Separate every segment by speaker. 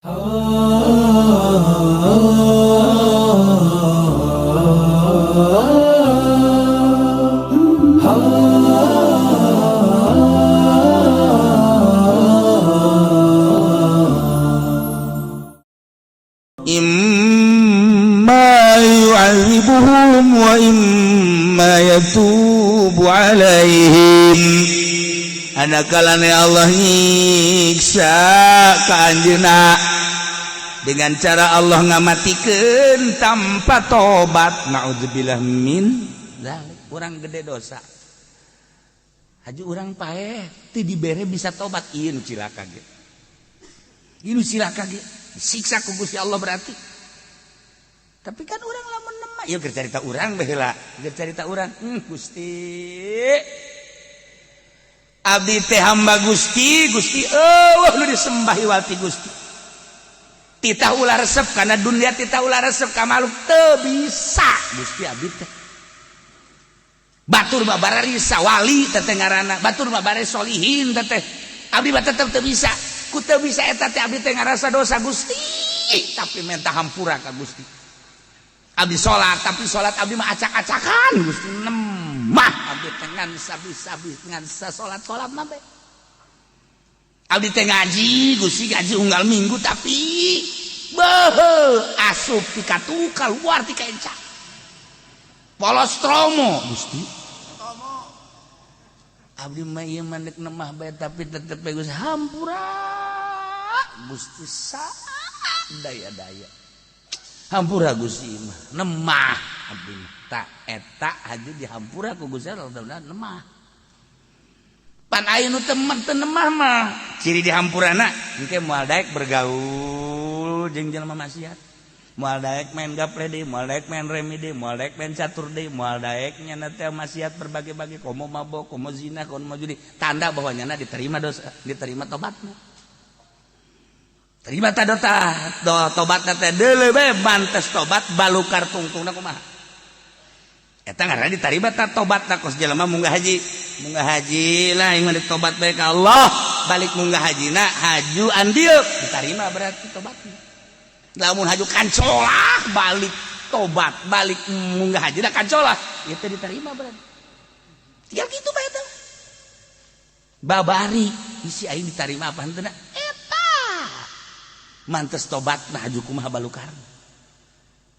Speaker 1: إما يعذبهم وإما يتوب عليهم. Ana kalane Allah nyiksa ka anjeunna dengan cara Allah ngamatikeun tanpa tobat. Naudzubillah min dzalik. Urang gede dosa, haju urang paeh, teu dibere bisa tobat. Ieu nu cilaka ge, ieu nu cilaka ge, disiksa ku Gusti Allah berarti. Tapi kan urang lamun nemah, ieu keur carita urang baheula, keur carita urang. Gusti, abdi teh hamba Gusti. Gusti, euweuh nu disembah iwal ti Gusti. Titah ulah resep karena dunia, titah ulah resep ka makhluk, teu bisa Gusti abdi teh. Batur mah bararisa wali teh ngaranna, batur mah bare solihin teh, abdi mah tetep teu bisa. Ku teu bisa eta teh abdi teh ngarasa dosa, Gusti, tapi minta hampura ka Gusti. Abdi salat, tapi salat abdi mah acak-acakan, Gusti. Nemah abdi teh ngan sabi-sabi, ngan sasolat-salat mah bae. Abdi teh ngaji, Gusti, ngaji unggal minggu, tapi beuh, asup ti katu keluar ti kenca, polos tromo. Gusti, abdi mah ieu mah deuk nemah bae, tapi tetep bae, Gusti, hampura. Gusti, sa daya-daya hampura, Gusti, mah nemah abdi mah. Tak eta haju dihampura ku Gusti Allah, nemah. Pan aya nu temen teu nemah mah, ciri dihampurana engke moal daek bergaul jeung jelema maksiat, moal daek main gaple deui, moal daek main remi deui, moal daek main catur deui, moal daek nyana teh maksiat berbagai-bagai, komo mabok, komo zina, komo judi. Tanda bahwa nyana diterima dosa, diterima tobatna. Terima ta dota do tobatna teh, deuleu bae mantes tobat, balukar tungtungna kumaha. Eta ngaranna diterima ta tobatna. Kos jelema munggah haji, munggah haji lah, yang tobat bae ka Allah, balik munggah hajina haju andil, diterima berarti tobatna. Lamun haju kancolah, balik tobat, balik munggah haji dah kancolah, itu diterima berarti. Tinggal gitu bae eta babari isi aing diterima apa henteu. Eta mantes tobat nah, haju kumaha balukar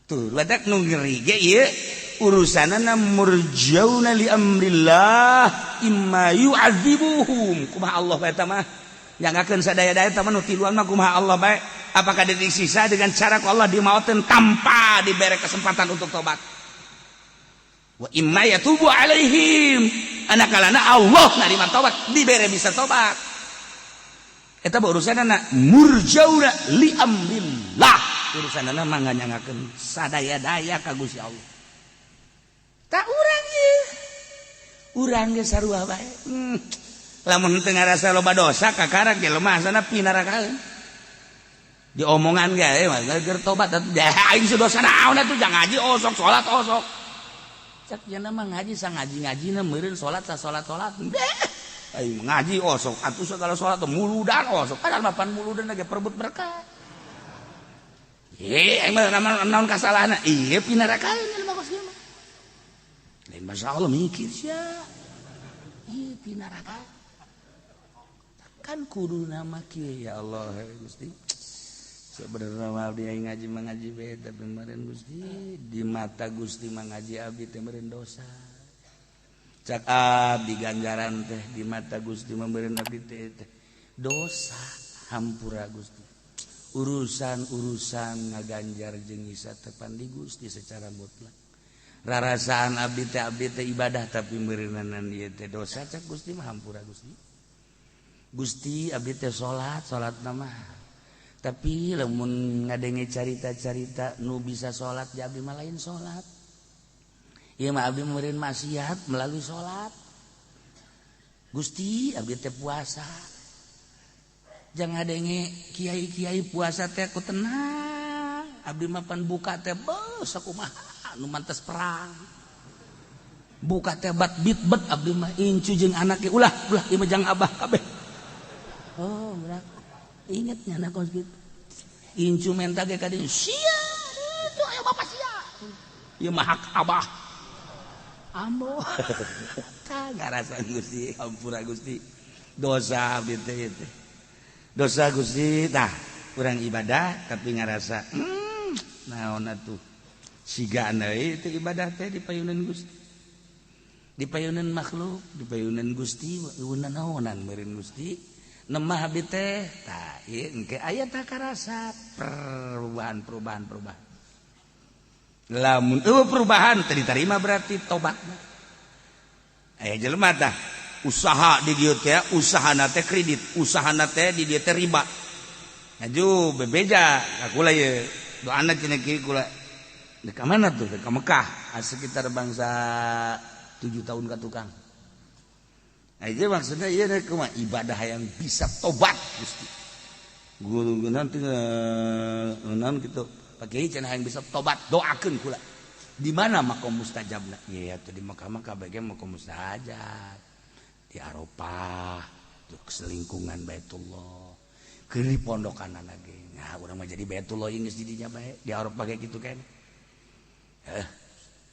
Speaker 1: tuh. Ledak nu ngeri ge ieu urusanana murjauna li amrillah, imma yu'adzibuhum. Kumaha Allah bae eta mah, nyangakeun sadaya-daya eta mah. Nu tiluan mah kumaha Allah bae, apakah disiksa dengan cara ku Allah dimautkeun tanpa diberi kesempatan untuk tobat, wa imma yatubu alaihim, anakalana Allah narima tobat, dibere bisa tobat. Eta urusanana murjauna li amrillah, urusanana mah nyangakeun sadaya-daya ka Gusti Allah. Tak urang ye, urang ge sarua bae. Lamun teu ngarasa loba dosa, kakarak jelema asana pinarakaeun diomongan ge mah keur tobat atuh. Aing dosa naon atuh? Jangan ngaji osok, salat osok. Cak jana mah ngaji sa ngaji-ngajina meureun, salat sa salat-salat. Aing ngaji osok atuh, segala salat muludan osok, padahal mah pan muludan ge perebut berkah. Eh, aing mah naon kasalahna? Ieu pinarakaeun jelema kos kieu mah. Lain masalah mikir sia. Ieu pinaraka. Kan kudu nama kieu, ya Allah Gusti. Sebenarnya mah abdi aing ngaji mah ngaji bae, tapi meureun Gusti, di mata Gusti mah ngaji abdi teh meureun dosa. Cak abdi ganjaran teh di mata Gusti mah meureun abdi teh dosa. Hampura, Gusti. Urusan-urusan ngaganjar jeung nyiksa teh pan di Gusti secara mutlak. Rarasaan abdi teh, abdi teh ibadah, tapi meureunanan ieu teh dosa, cak Gusti mah. Hampura, Gusti. Gusti, abdi teh salat, salat mah, tapi lamun ngadenge carita-carita nu bisa salat ya abdi mah lain salat. Ieu mah abdi meureun maksiat melalui salat. Gusti, abdi teh puasa, jangan ngadenge kiai-kiai puasa teh ku tenang, abdi mah pan buka teh beuh sakumaha nu mantes perang, buka teh bat bit bet. Abdi mah incu jeung anak ulah ulah, ieu mah jang abah kabeh. Oh, berat ingetnya anak kos gitu. Incu menta ge ka dieu sia itu aya bapak sia. Ieu mah hak abah. Ambo. Tah ngarasa Gusti, ampura Gusti. Dosa abdi teh teh. Dosa Gusti tah urang ibadah tapi ngarasa naon atuh. Siga deui teh ibadah teh dipayunan Gusti. Dipayunan makhluk, dipayunan Gusti, eueunan naonan meureun Gusti. Nemah abdi teh tah ieu engke aya tah karasa perubahan perubahan perubahan. Lamun eueuh perubahan teu diterima berarti tobatna. Aya jelema tah usaha di dieu teh usahana teh kredit, usahana teh di dieu teh riba. Maju bebeja ka kula ieu doana cenah kieu kula. Dek ka mana tuh? Dek ka Mekah, sekitar bangsa 7 tahun ka tukang. Nah, itu maksudnya iya kumaha ibadah yang bisa tobat Gusti. Guru nanti naon gitu. Pak Kiai cenah yang bisa tobat doakeun kula. Di mana makom mustajabna? Iya tuh di Mekah mah kabeh makom mustajab. Di Arafah, tuh selingkungan Baitullah. Keur di pondokan ge. Nah, urang mah jadi Baitullah geus di dinya bae. Di Arafah kayak gitu kan.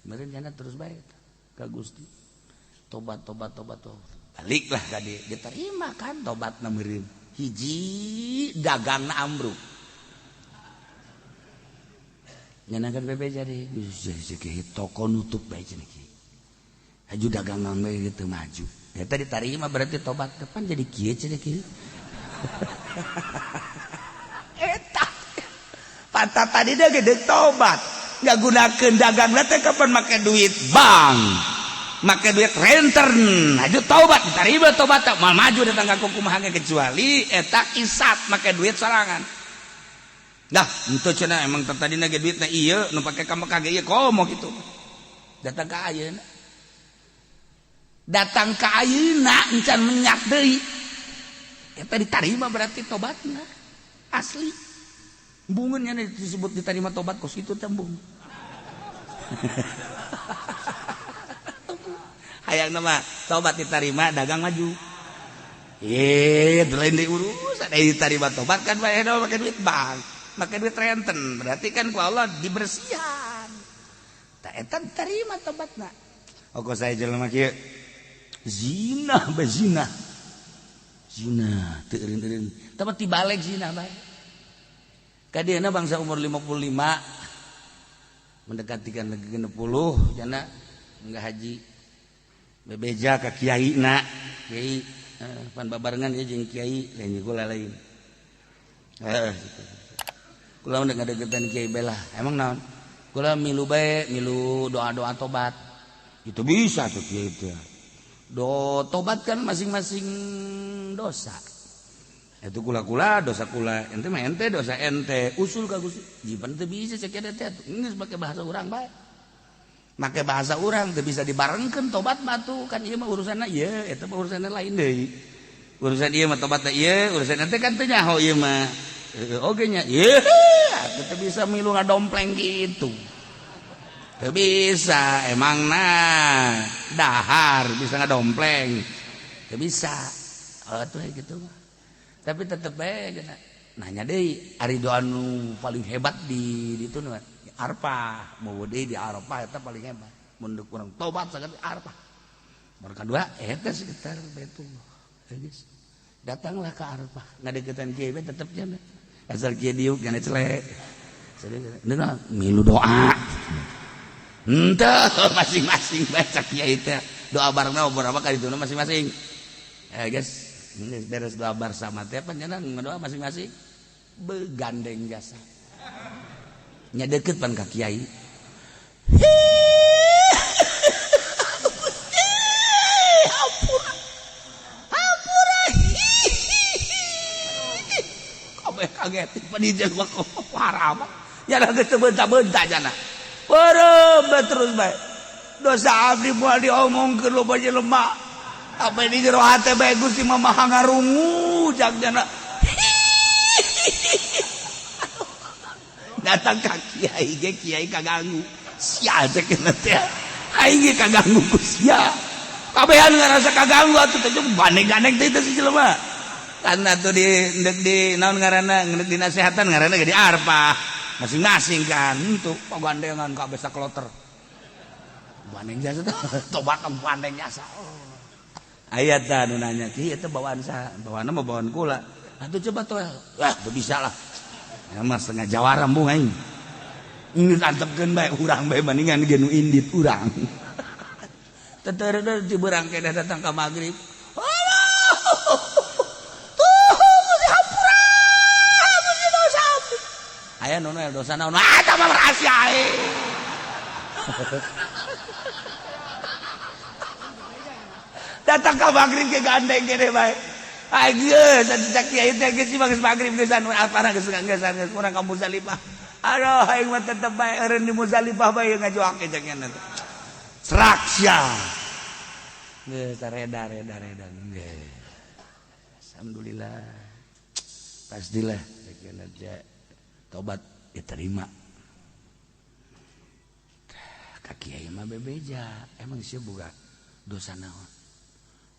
Speaker 1: Meureun jana terus bae ka Gusti. Tobat tobat tobat tobat. Baliklah tadi diterima kan tobatna meureun. Hiji dagangna ambruk. Nyenakan bebe jadi toko nutup bae cenah kieu. Haju dagangan bae gitu maju. Eta diterima berarti tobat depan jadi kieu cenah kieu. Eta pantat tadi dia gede tobat. Nggak gunakan dagang teh kapan make duit bank, make duit renten, maju taubat diterima tobat mal maju datang ka kumaha kecuali eta isat make duit sorangan. Dah itu cenah emang tadi nage duitna ieu nu pake ka Mekah ge ieu komo kitu. Datang ka ayeuna. Datang ka ayeuna encan menyak deui. Eta diterima berarti tobatna asli. Bungunnya disebut diterima tobat kos itu tembung. Hayang nama tobat diterima dagang maju. Lain diurus ada diterima tobat kan bae make duit bank, make duit renten. Berarti kan ku Allah dibersihan. Tah eta diterima tobatna. Oko saya jelema kieu zina bae zina. Zina teu eureun-eureun. Tapi tibalik zina bae. Kadiana bangsa umur 55 mendekati kan 60 jana enggak haji bebeja ka kiai na kiai pan babarengan ya jeung kiai lain kula lain gitu. Kula udah ngadeukeutan kiai belah emang naon kula milu bae milu doa-doa tobat itu bisa tuh kiai teh do tobat kan masing-masing dosa. Itu kula-kula dosa kula ente mah ente dosa ente usul ka Gusti jiban teu bisa cek teh geus make bahasa urang bae make bahasa urang teu bisa dibarengkeun tobat mah tuh kan ieu mah urusanna ieu eta mah urusanna lain deui urusan ieu mah tobat teh ieu urusan ente kan teu nyaho ieu mah oge nya ieu teu bisa milu ngadompleng kitu teu bisa emang nah dahar bisa ngadompleng teu bisa atuh kitu mah tapi tetep bae nanya deui ari doa nu paling hebat di ditu nu Arafah mau deui di Arafah eta paling hebat mun kurang tobat saged Arafah nomor kadua eta sekitar Baitullah geus datanglah ke Arafah ngadeukeutan kieu bae tetep nya asal kieu diuk jana celek milu doa henteu masing-masing baca kiai teh doa barengna beberapa kali itu masing-masing guys beres doa bersama teh panjenengan ngadoa masing-masing begandeng jasa nya deukeut pan ka kiai ampura ampura kabeh kaget pan di mah parah mah nya geus teu beunta-beunta jana beureum terus bae dosa abdi moal diomongkeun loba jelema apa ini jero hate bae Gusti mah maha ngarungu jagjana datang ka kiai ge kiai kaganggu sia cek teh aing ge kaganggu ku sia kabehan ngarasa kaganggu atuh teh bandeng-gandeng teh si jelema Kan atuh di naon ngaranna, di nasehatan ngaranna ge di Arpah. Masing-masing kan untuk pagandengan kabeh sakloter. Bandeng jasa tuh, tobat bandeng jasa. Aya tah nu nanya, "Ki, eta bawaan saha?" Bawaanna mah bawaan kula. Atuh coba tuh. Wah, teu bisa lah. Ya mah setengah jawara embung aing. Ini antepkeun bae urang bae mendingan ge nu indit urang. Teter di berang keneh datang ka magrib. Allah. Tuh, mesti hampura. Mesti dosa. Aya nu dosa naon? Ah, eta mah rahasia aing. Datang ka magrib ke gandeng kene bae. Ah geus atuh cak kiai teh geus geus magrib geus anu apana geus geus geus urang ka Muzdalifah. Aduh aing mah tetep bae eureun di Muzdalifah bae ngajoak cek nya teh. Serak sia. Geus reda reda reda geus. Alhamdulillah. Pastilah cek nya tobat diterima. Ka kiai mah bebeja, emang sia boga dosa naon?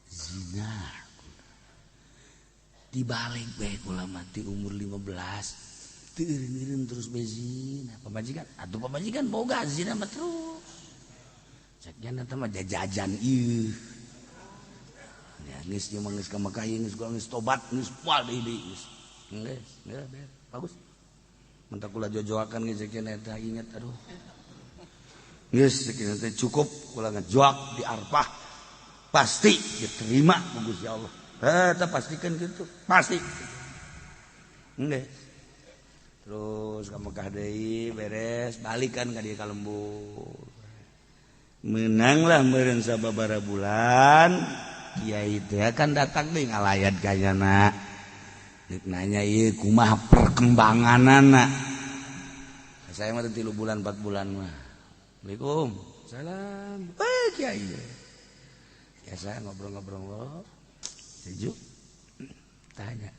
Speaker 1: Zina. Dibalik bae kula mati umur 15 teu eureun-eureun terus bae zina. Pamajikan atuh pamajikan boga zina mah terus. Cek nya teh mah jajajan ieu. Ya geus ieu mah geus ka Mekah ieu geus geus tobat geus moal deui deui geus. Geus, geus bagus. Mentak kula jojoakan geus cek nya eta inget aduh. Geus cek nya teh cukup kula ngajoak di Arfah. Pasti diterima ku Gusti Allah. Eta pastikan gitu, pasti. Geus. Terus ka Mekah deui beres, balikan ka dieu ka lembur. Menanglah meureun sababaraha bulan, kiai teh kan datang deui ngalayat ka nyana. Deuk nanya ieu kumaha perkembanganana. Saya mah 3 bulan 4 bulan mah. Assalamualaikum. Salam. Eh kiai. Biasa ngobrol-ngobrol. Sejuk. Tanya.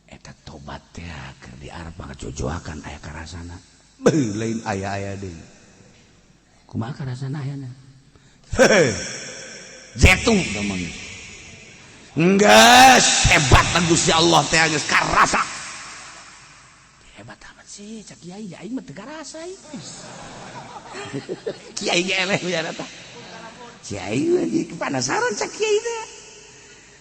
Speaker 1: Eta tobat teh keur di Arfah ngajojoakan aya karasana. Beuh lain aya-aya deui. Kumaha karasana ayana? Heh. Jetu gampang. Geus hebat Gusti Allah teh geus karasa. Hebat amat sih cak kiai aing mah teu karasa ieu. Kiai ge eleh ujar eta. Kiai lagi penasaran cak kiai teh.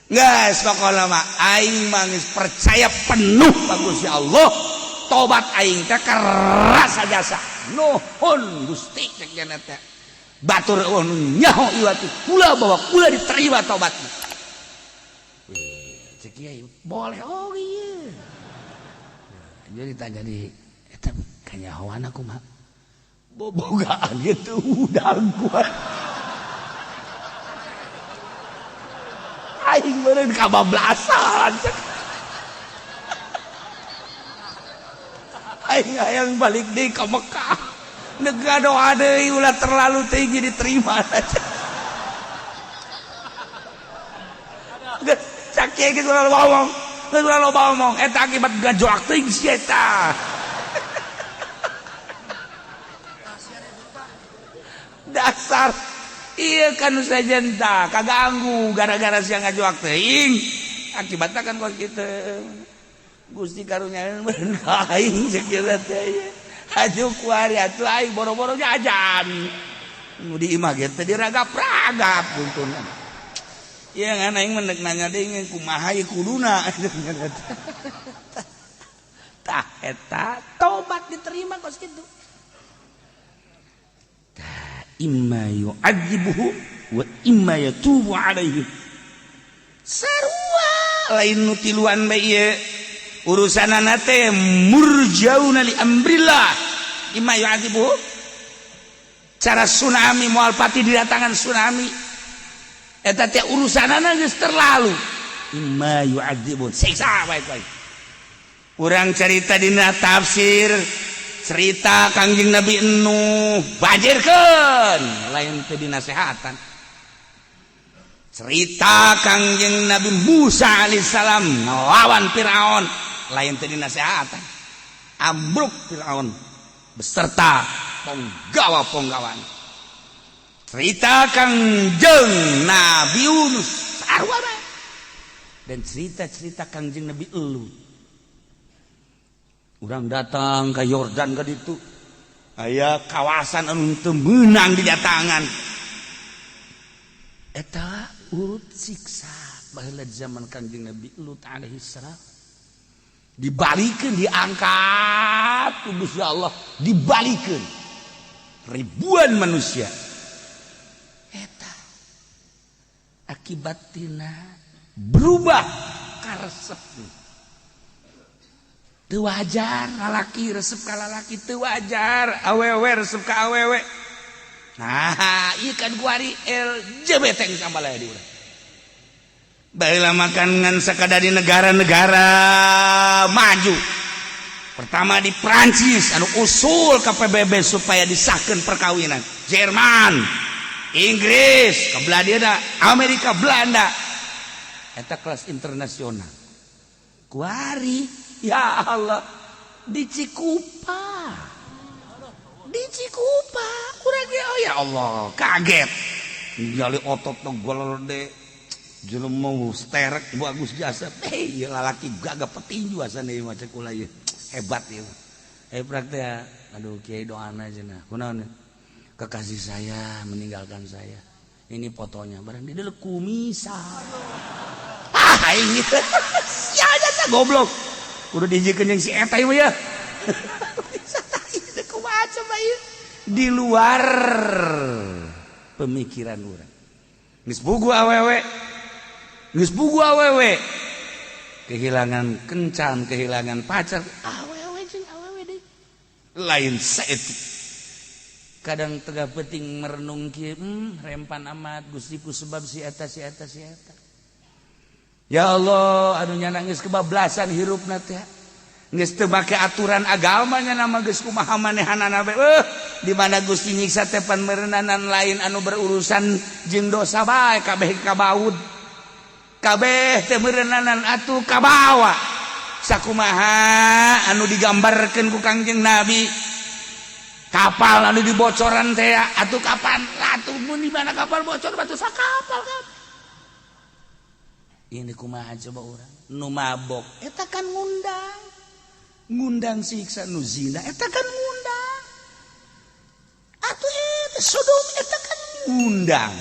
Speaker 1: Geus pokona mah aing mah geus percaya penuh ka Gusti Allah. Tobat aing teh karasa jasa. Nuhun Gusti cek nya teh. Batur eueuh nu nyaho ieu atuh kula bahwa kula diterima tobatna. Cek kiai boleh oh iya. Jadi tanya di eta kanyahoan kumaha? Bobogaan gitu udang kuat. Aing meureun kabablasan. Aing hayang balik deui ka Mekah. Nega doa deui ulah terlalu tinggi diterima. Geus cak kieu geus ulah loba omong. Geus ulah loba omong eta akibat gajoak teuing si eta. Dasar iya kan sajenta kaganggu gara-gara siang ngajoak teuing akibatna kan kos kitu. Gusti karunya meureun ka aing sakira teh. Atuh kuari atuh aing boro-boro jajan. Nu di imah ge teh diragap-ragap buntuna. Ieu ngan aing mah nanya deui kumaha ieu kuduna. Tah eta tobat diterima kos kitu. Tah imma yu'adzibuhu wa imma yatubu alaihi. Sarua lain nu tiluan bae ieu. Urusanana teh murjauna li amrillah. Imma yu'adzibuhu. Cara tsunami moal pati didatangan tsunami. Eta teh urusanana geus terlalu. Imma yu'adzibun. Siksa bae bae. Urang cerita dina tafsir cerita Kangjeng Nabi Nuh bajirkeun lain teh dinasehatan. Cerita Kangjeng Nabi Musa alaihissalam ngelawan Firaun lain teh dinasehatan. Ambruk Firaun beserta penggawa-penggawan. Cerita Kangjeng Nabi Yunus sarua bae. Dan cerita-cerita Kangjeng Nabi Lut. Urang datang ke Yordan ka ditu. Aya kawasan anu teu meunang didatangan. Eta urut siksa baheula zaman Kangjeng Nabi Lut alaihi salam. Dibalikeun, diangkat ku Gusti Allah, dibalikeun ribuan manusia. Eta akibat tina berubah karesep. Teu wajar lalaki resep ka lalaki, teu wajar awewe resep ka awewe. Nah, ieu kan kuari LGBT geus ambalaya di urang. Baheula makan ngan sakadar di negara-negara maju. Pertama di Prancis anu usul ke PBB supaya disahkan perkawinan. Jerman, Inggris, ke Belanda, Amerika, Belanda. Eta kelas internasional. Kuari, ya Allah, di Cikupa. Di Cikupa, urang ge, oh ya Allah, kaget. Ningali otot nu gede, jelema sterek, bagus jasa. Eh, ieu lalaki gagah petinju asana ieu mah, cek kula ieu. Hebat ieu. Eh, praktek ya. Aduh, kiai, doana cenah. Kunaon? Kekasih saya meninggalkan saya. Ini fotonya. Barang di dalam kumisa. Ah, aing gitu. Sia jasa goblok. Kudu dihijikeun jeung si eta ieu ya. Bisa ieu kumaha coba ieu? Di luar pemikiran urang. Geus puguh awewe. Geus puguh awewe. Kehilangan kencan, kehilangan pacar, awewe jeung awewe deui. Lain saeutik. Kadang tengah penting merenung kieu, rempan amat Gusti ku sebab si eta, si eta, si eta. Ya Allah, anu nya nangis kebablasan hirupna teh. Geus teu make aturan agama nya nama geus kumaha manehanana bae. Di mana Gusti nyiksa teh pan meureunanan lain anu berurusan jeung dosa bae, kabeh kabaud. Kabeh teh meureunanan atuh kabawa. Sakumaha anu digambarkeun ku Kangjeng Nabi, kapal anu dibocoran teh atuh kapan atuh mun di mana kapal bocor batu sakapal kan. Ini kumaha coba urang nu mabok eta kan ngundang ngundang siksa, nu zina eta kan ngundang atuh, eta sodom eta kan ngundang,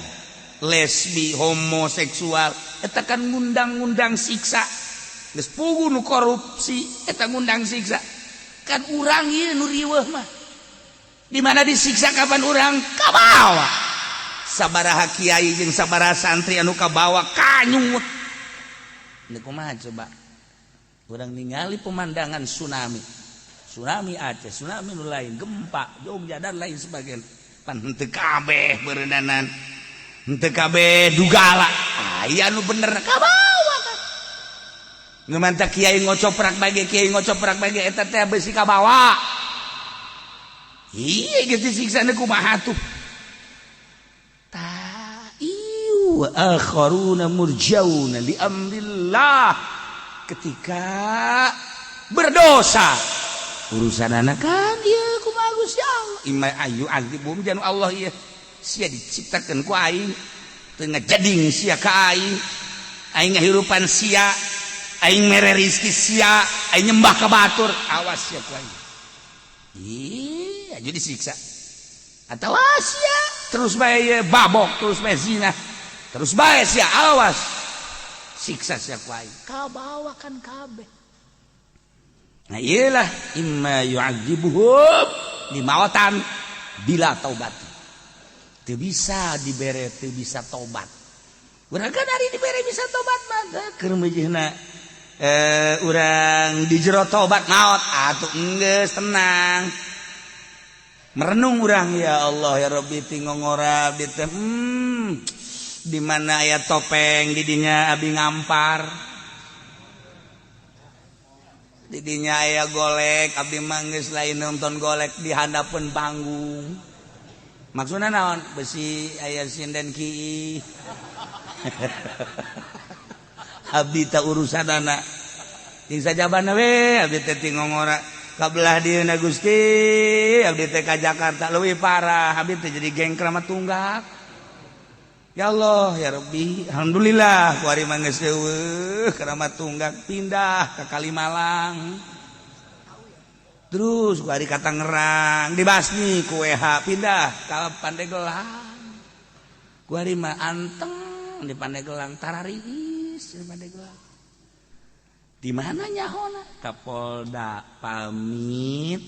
Speaker 1: lesbi homoseksual eta kan ngundang-ngundang siksa. Geus puguh nu korupsi eta ngundang siksa. Kan urang ieu nu riweuh mah di mana disiksa kapan urang kabawa. Sabaraha kiai jeung sabaraha santri anu kabawa kanyut. Ini kumaha coba urang ningali pemandangan tsunami, tsunami Aceh, tsunami nu lain, gempa Jogja dan lain sebagainya, pan henteu kabeh beureunanan, henteu kabeh dugala. Aya nu bener kabawa kan. Nu mantap kiai ngocoprak bage, kiai ngocoprak bage, eta teh besi kabawa. Iya, geus disiksa kumaha tuh. Ta ieu akharuna murjauna li amrillah. Ketika berdosa urusan anak kan ieu kumaha Gusti Allah, imma ayu azibum janu Allah ieu sia diciptakeun ku aing, teu ngajading sia ka aing, aing ngahirupan sia, aing mere rizki sia, aing nyembah ka batur, awas sia ku aing. Iya, jadi siksa atau sia terus bae babok, terus bae zina, terus bae sia, awas siksa sia ku aing, kabawa kan kabeh. Nah, iyalah imma yu'adzibuhum di mawatan bila taubat. Teu bisa dibere, teu bisa tobat. Urang kan hari dibere bisa tobat mah keur meujeuhna urang di jero tobat maot atuh enggeus tenang. Merenung urang, ya Allah ya Rabbi, ti ngongora abdi teh, di mana aya topeng didinya abi ngampar, didinya aya golek abdi mah geus lain nonton golek di handapeun panggung. Maksudna naon? Besi aya sinden ki abdi tak urusanana jeung sajabana we. Abdi teh ti ngongora ka belah dieuna Gusti, abdi teh ka Jakarta leuwih parah, abdi teh jadi geng Kramat Tunggak. Ya Allah ya Rabbi, alhamdulillah kuari mah geus eueuh Keramat Tunggak pindah ke Kalimalang. Terus kuari ka Tangerang dibasmi ku WH pindah ka Pandeglang. Kuari mah anteng di Pandeglang, tarariis di Pandeglang. Di mana nyahona? Kapolda pamit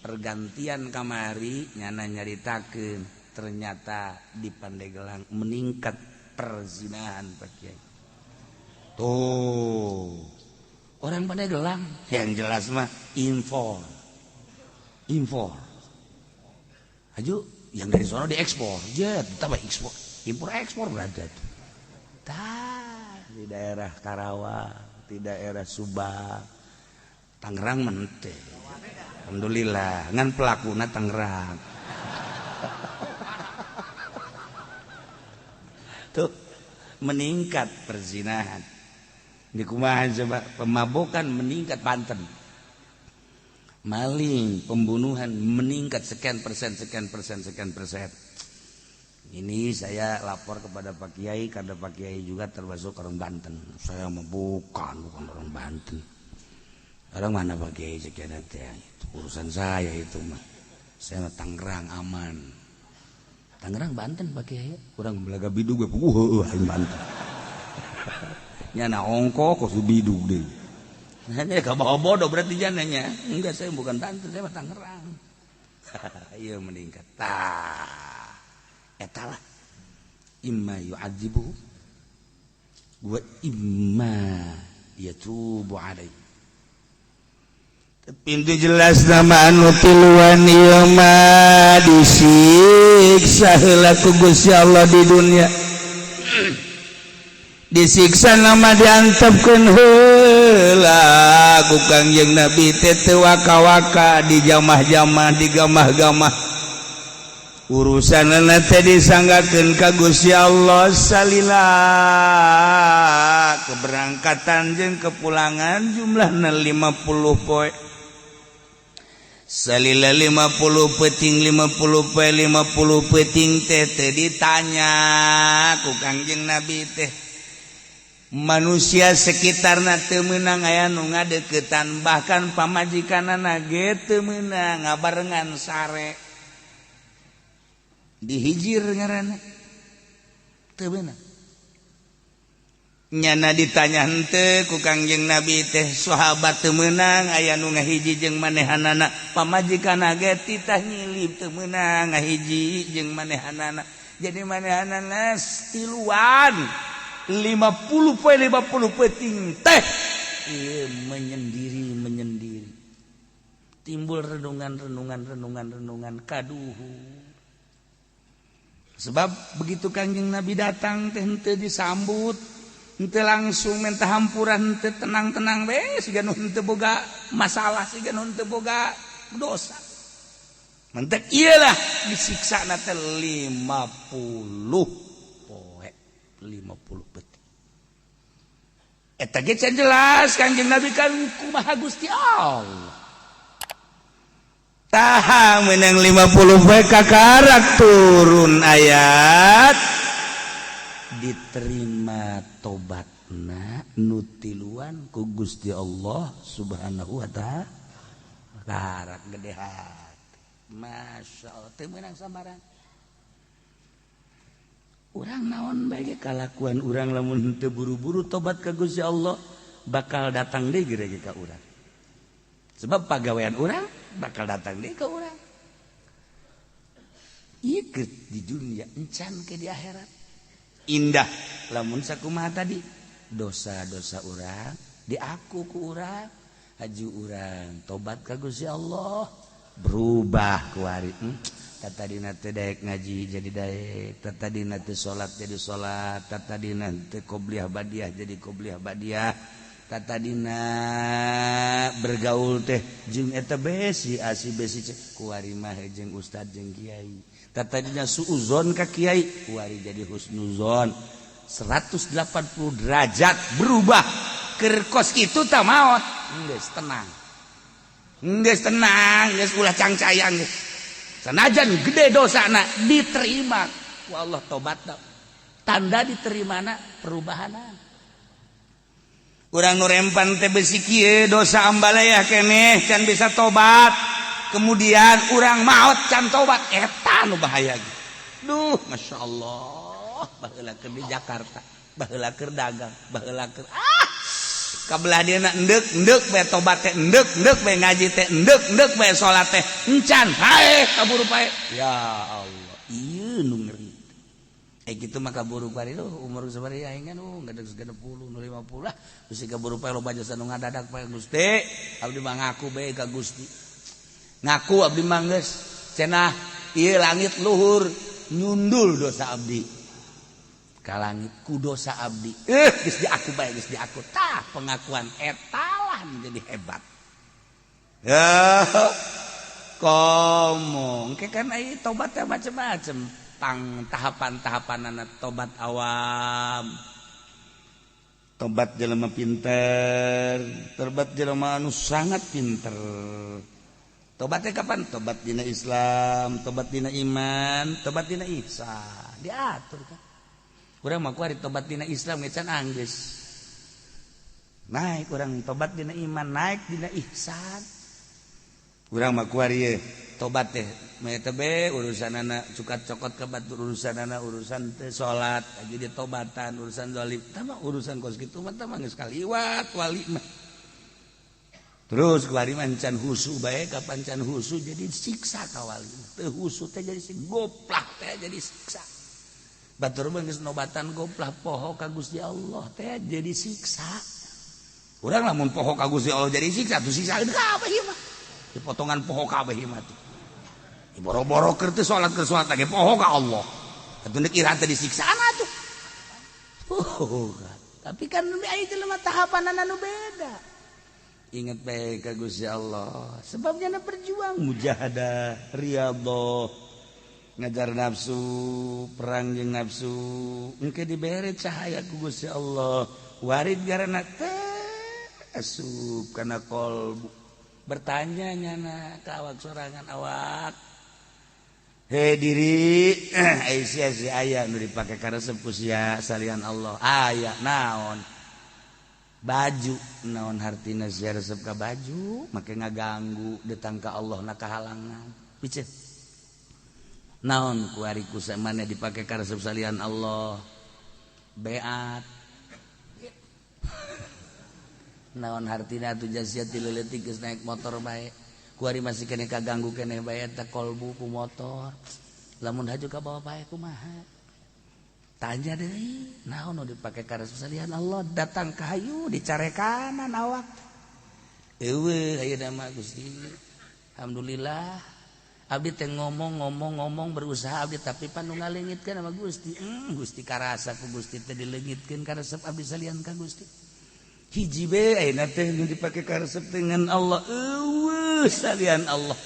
Speaker 1: pergantian kamari nyana nyaritakeun ternyata di Pandeglang meningkat perzinahan, Pak Kiai. Tuh orang Pandeglang yang jelas mah impor impor aju yang dari sono diekspor, jet tambah ekspor impor ekspor berada tuh. Tah, di daerah Karawang, di daerah Subang, Tangerang mente. Alhamdulillah ngan pelakuna Tangerang. Tuh meningkat perzinahan di kumaha coba, pemabokan meningkat Banten, maling, pembunuhan meningkat sekian persen, sekian persen, sekian persen. Ini saya lapor kepada Pak Kiai karena Pak Kiai juga termasuk orang Banten. Saya mah bukan orang Banten. Orang mana Pak Kiai sekian teh? Itu urusan saya itu mah. Saya mah Tangerang aman. Tangerang Banten Pak Kiai. Kurang belaga bidug ge heueuh aing Banten. Nyana ongko kos bidug deui. Nah, ka bodoh berarti jananya. Enggak, saya bukan Banten, saya mah Tangerang. Iya meningkat. Tah. Eta lah imma yu'adzibu wa imma yatubu alaihi. Tapi itu jelas nama anu tiluan ieu mah disiksa heula ku Gusti Allah di dunia, disiksa nama diantepkeun heula ku Kangjeng Nabi teh teu waka-waka di jamah-jamah, di gamah-gamah urusan teh disanggakeun ka Gusti Allah salila keberangkatan jeung kepulangan jumlahna 50 poe, salila 50 peuting, 50 poe, 50 peuting teh teh ditanya ku Kangjeng Nabi teh, manusia sekitarna teu meunang aya nu ngadeukeutan, bahkan pamajikanana ge teu meunang ngabarengan sare, dihijir ngaranna teu beunang. Nyana ditanya henteu ku Kangjeng Nabi teh, sahabat teu meunang aya nu ngahiji jeung manehanana, pamajikanna ge titah nyilip teu meunang ngahiji jeung manehanana. Jadi manehanana tiluan 50 poe 50 peuting teh ieu menyendiri menyendiri, timbul renungan renungan renungan renungan kaduhu. Sebab begitu Kangjeng Nabi datang teh henteu disambut, henteu langsung minta hampura, henteu tenang-tenang we siga nu henteu boga masalah, siga nu henteu boga dosa. Mentek iyalah disiksa na teh 50 poe 50 peuting. Eta ge can jelas Kangjeng Nabi kan kumaha Gusti Allah. Taha menang 50 poe kakarak turun ayat diterima tobatna nu tiluan ku Gusti Allah Subhanahu wa ta'ala. Karak gede hati. Masya Allah teu meunang sambarang. Urang naon bae kalakuan urang lamun teu buru-buru tobat ka Gusti Allah bakal datang deui gede ka urang. Sebab pagawean urang bakal datang deui ka urang. Ieu di dunia encan ke di akhirat. Indah lamun sakumaha tadi dosa-dosa urang diaku ku urang, haju urang tobat ka Gusti Allah berubah kuari. Tadina teh daek ngaji jadi daek, tadina teh salat jadi salat, tadina teh qobliyah badiah jadi qobliyah badiah, tadina bergaul teh jeung eta besi asi besi kuari mah jeung ustad jeung kiai, tadina suuzon ka kiai kuari jadi husnuzon. 180 derajat berubah keur kos kitu tah maot geus tenang, geus tenang, geus ulah cangcayang geus. Sanajan gede dosana diterima ku Allah tobatna. Tanda diterimana perubahanan. Urang nu rempan teh besi kieu dosa ambalaya keneh can bisa tobat. Kemudian urang maot can tobat eta nu bahaya ge. Duh, Masya Allah, baheula keur di Jakarta, baheula keur dagang, baheula keur kabelah dia na endek endek bae tobat teh endek endek bae ngaji teh endek endek bae salat teh encan hae kaburu pae. Ya Allah, ieu nu ngeri. Gitu mah kaburu pae itu umur sabaraha aing kan geus 60 nu 50 lah bisi kaburu pae loba jasa nu ngadadak pae. Gusti, abdi mah ngaku bae ka Gusti. Ngaku abdi mah geus cenah ieu langit luhur nyundul dosa abdi. Ka langit ku dosa abdi. Geus diaku bae, geus diaku. Tah pengakuan eta lah menjadi hebat. Ya komo engke kan ai tobat teh macem-macem. Tang tahapan-tahapan anak tobat awam, tobat jelema pinter, tobat jelema anu sangat pinter. Tobatnya kapan? Tobat dina Islam, tobat dina iman, tobat dina ihsan. Diatur kan. Urang mah kuari tobat dina Islam ge can anggeus. Naik urang tobat dina iman, naik dina ihsan. Urang mah kuari ye tobat teh mah be urusan anak cukat cokot ke batur, urusan anak urusan teh salat lagi ditobatan, urusan zalim tah urusan kos kitu mah tah geus kaliwat wali mah. Terus kuari mah can husu bae, kapan can husu jadi siksa ka wali. Teu husu teh jadi goplah teh jadi siksa. Batur mah geus nobatan goplah poho ka Gusti Allah teh jadi siksa. Urang lamun poho ka Gusti Allah jadi siksa tuh siksa kabeh ieu mah. Dipotongan poho kabeh ieu mah tuh. Boro-boro keur teh salat, keur salat lagi poho ka Allah. Atuh deuk ira teh disiksaan atuh. Tapi kan aya jelema tahapanana nu beda. Ingat bae ka Gusti Allah. Sebabnya na berjuang mujahadah, riyadhah, ngajar nafsu, perang jeung nafsu. Engke dibere cahaya ku Gusti Allah. Warid garana teh asup kana kolbu. Bertanya nyana ka awak sorangan awak. Hei diri, sia si aya nu dipake karesep ku sia salian Allah. Aya naon? Baju. Naon hartina sia resep ka baju, make ngaganggu datang ka Allah na kahalangan. Piceun. Naon kuari ku samane dipake karesep salian Allah? Beat. Naon hartina atuh sia ti leutik geus naik motor bae. Kuari masih kene kaganggu kene bae eta kolbu ku motor. Lamun haju ka bawa bae kumaha? Tanya deui, naon nu dipake karesep salian Allah? Datang ka hayu dicarekanan awak. Eueuh ayeuna mah Gusti. Alhamdulillah abdi teh ngomong-ngomong-ngomong berusaha abdi tapi pan nu ngaleungitkeun sama Gusti. Gusti karasa ku Gusti teh dileungitkeun karesep abdi salian ka Gusti. Hiji be ayeuna teh nu dipake karesep dengan Allah. Eueuh salian Allah.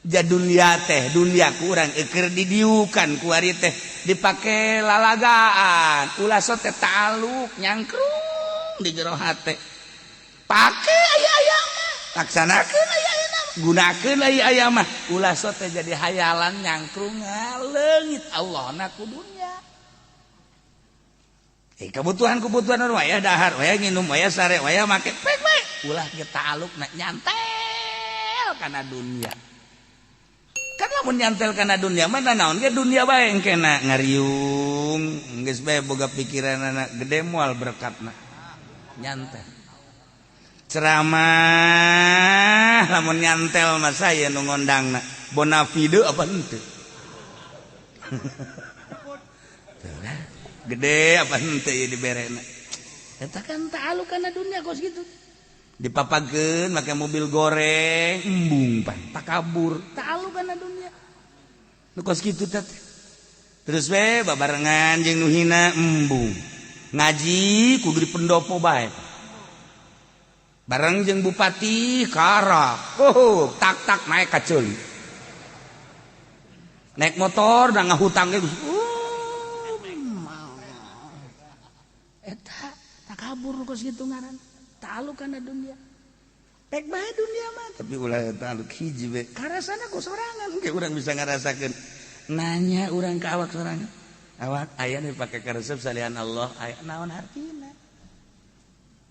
Speaker 1: Ja dunia teh dunia kurang eker didiukan kuari teh dipake lalagaan. Ulah so teh ta'aluk nyangkrung di jero hate. Pake aya-aya mah, laksanakeun aya-aya mah, gunakeun aya-aya mah. Ulah so teh jadi hayalan nyangkrung ngaleungit Allah na ku dunia. Kebutuhan-kebutuhan waya dahar, waya nginum, waya sare, waya make, pek bae. Ulah kita ta'aluk na nyantel kana dunia. Kan lamun nyantel kana dunia mah naon ge dunia bae engkena ngariung, geus bae boga pikiranana gede moal berkatna. Nyantel. Ceramah lamun nyantel mah saya nu ngondangna. Bonafide apa henteu? Gede apa henteu ieu diberena. Eta kan ta'aluk kana dunia kos kitu. Dipapakeun make mobil goreng, embung pan, takabur, ta'aluk kana dunia. Nu kos kitu teh. Terus we babarengan jeung nu hina embung. Ngaji kudu di pendopo bae. Bareng jeung bupati karak. Oh, tak-tak naik ka ceuli. Naik motor da ngahutang ge. Eta takabur kos kitu ngaran. Ta'aluk kana dunia. Pek bae dunia mah, tapi ulah ta'aluk hiji we. Karasana ku sorangan ge urang bisa ngarasakeun. Nanya urang ka awak sorangan. Awak aya nu dipake karesep salian Allah, aya naon hartina?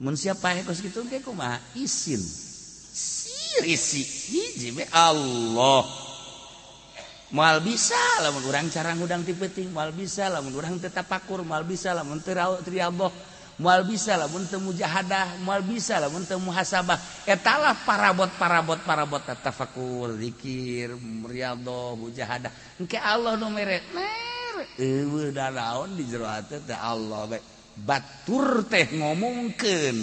Speaker 1: Mun siapa paeh kos kitu ge kumaha? Isin. Sir isi hiji be Allah. Moal bisa lamun urang cara ngudang ti peuting, moal bisa lamun urang teu tapakur, moal bisa lamun teu riadoh, moal bisa lamun teu mujahadah, moal bisa lamun teu muhasabah. Eta lah parabot-parabot parabot tafakur, zikir, riadoh, mujahadah. Engke Allah nu mere. Eueuh da naon di jero hate teh Allah bae. Batur teh ngomongkeun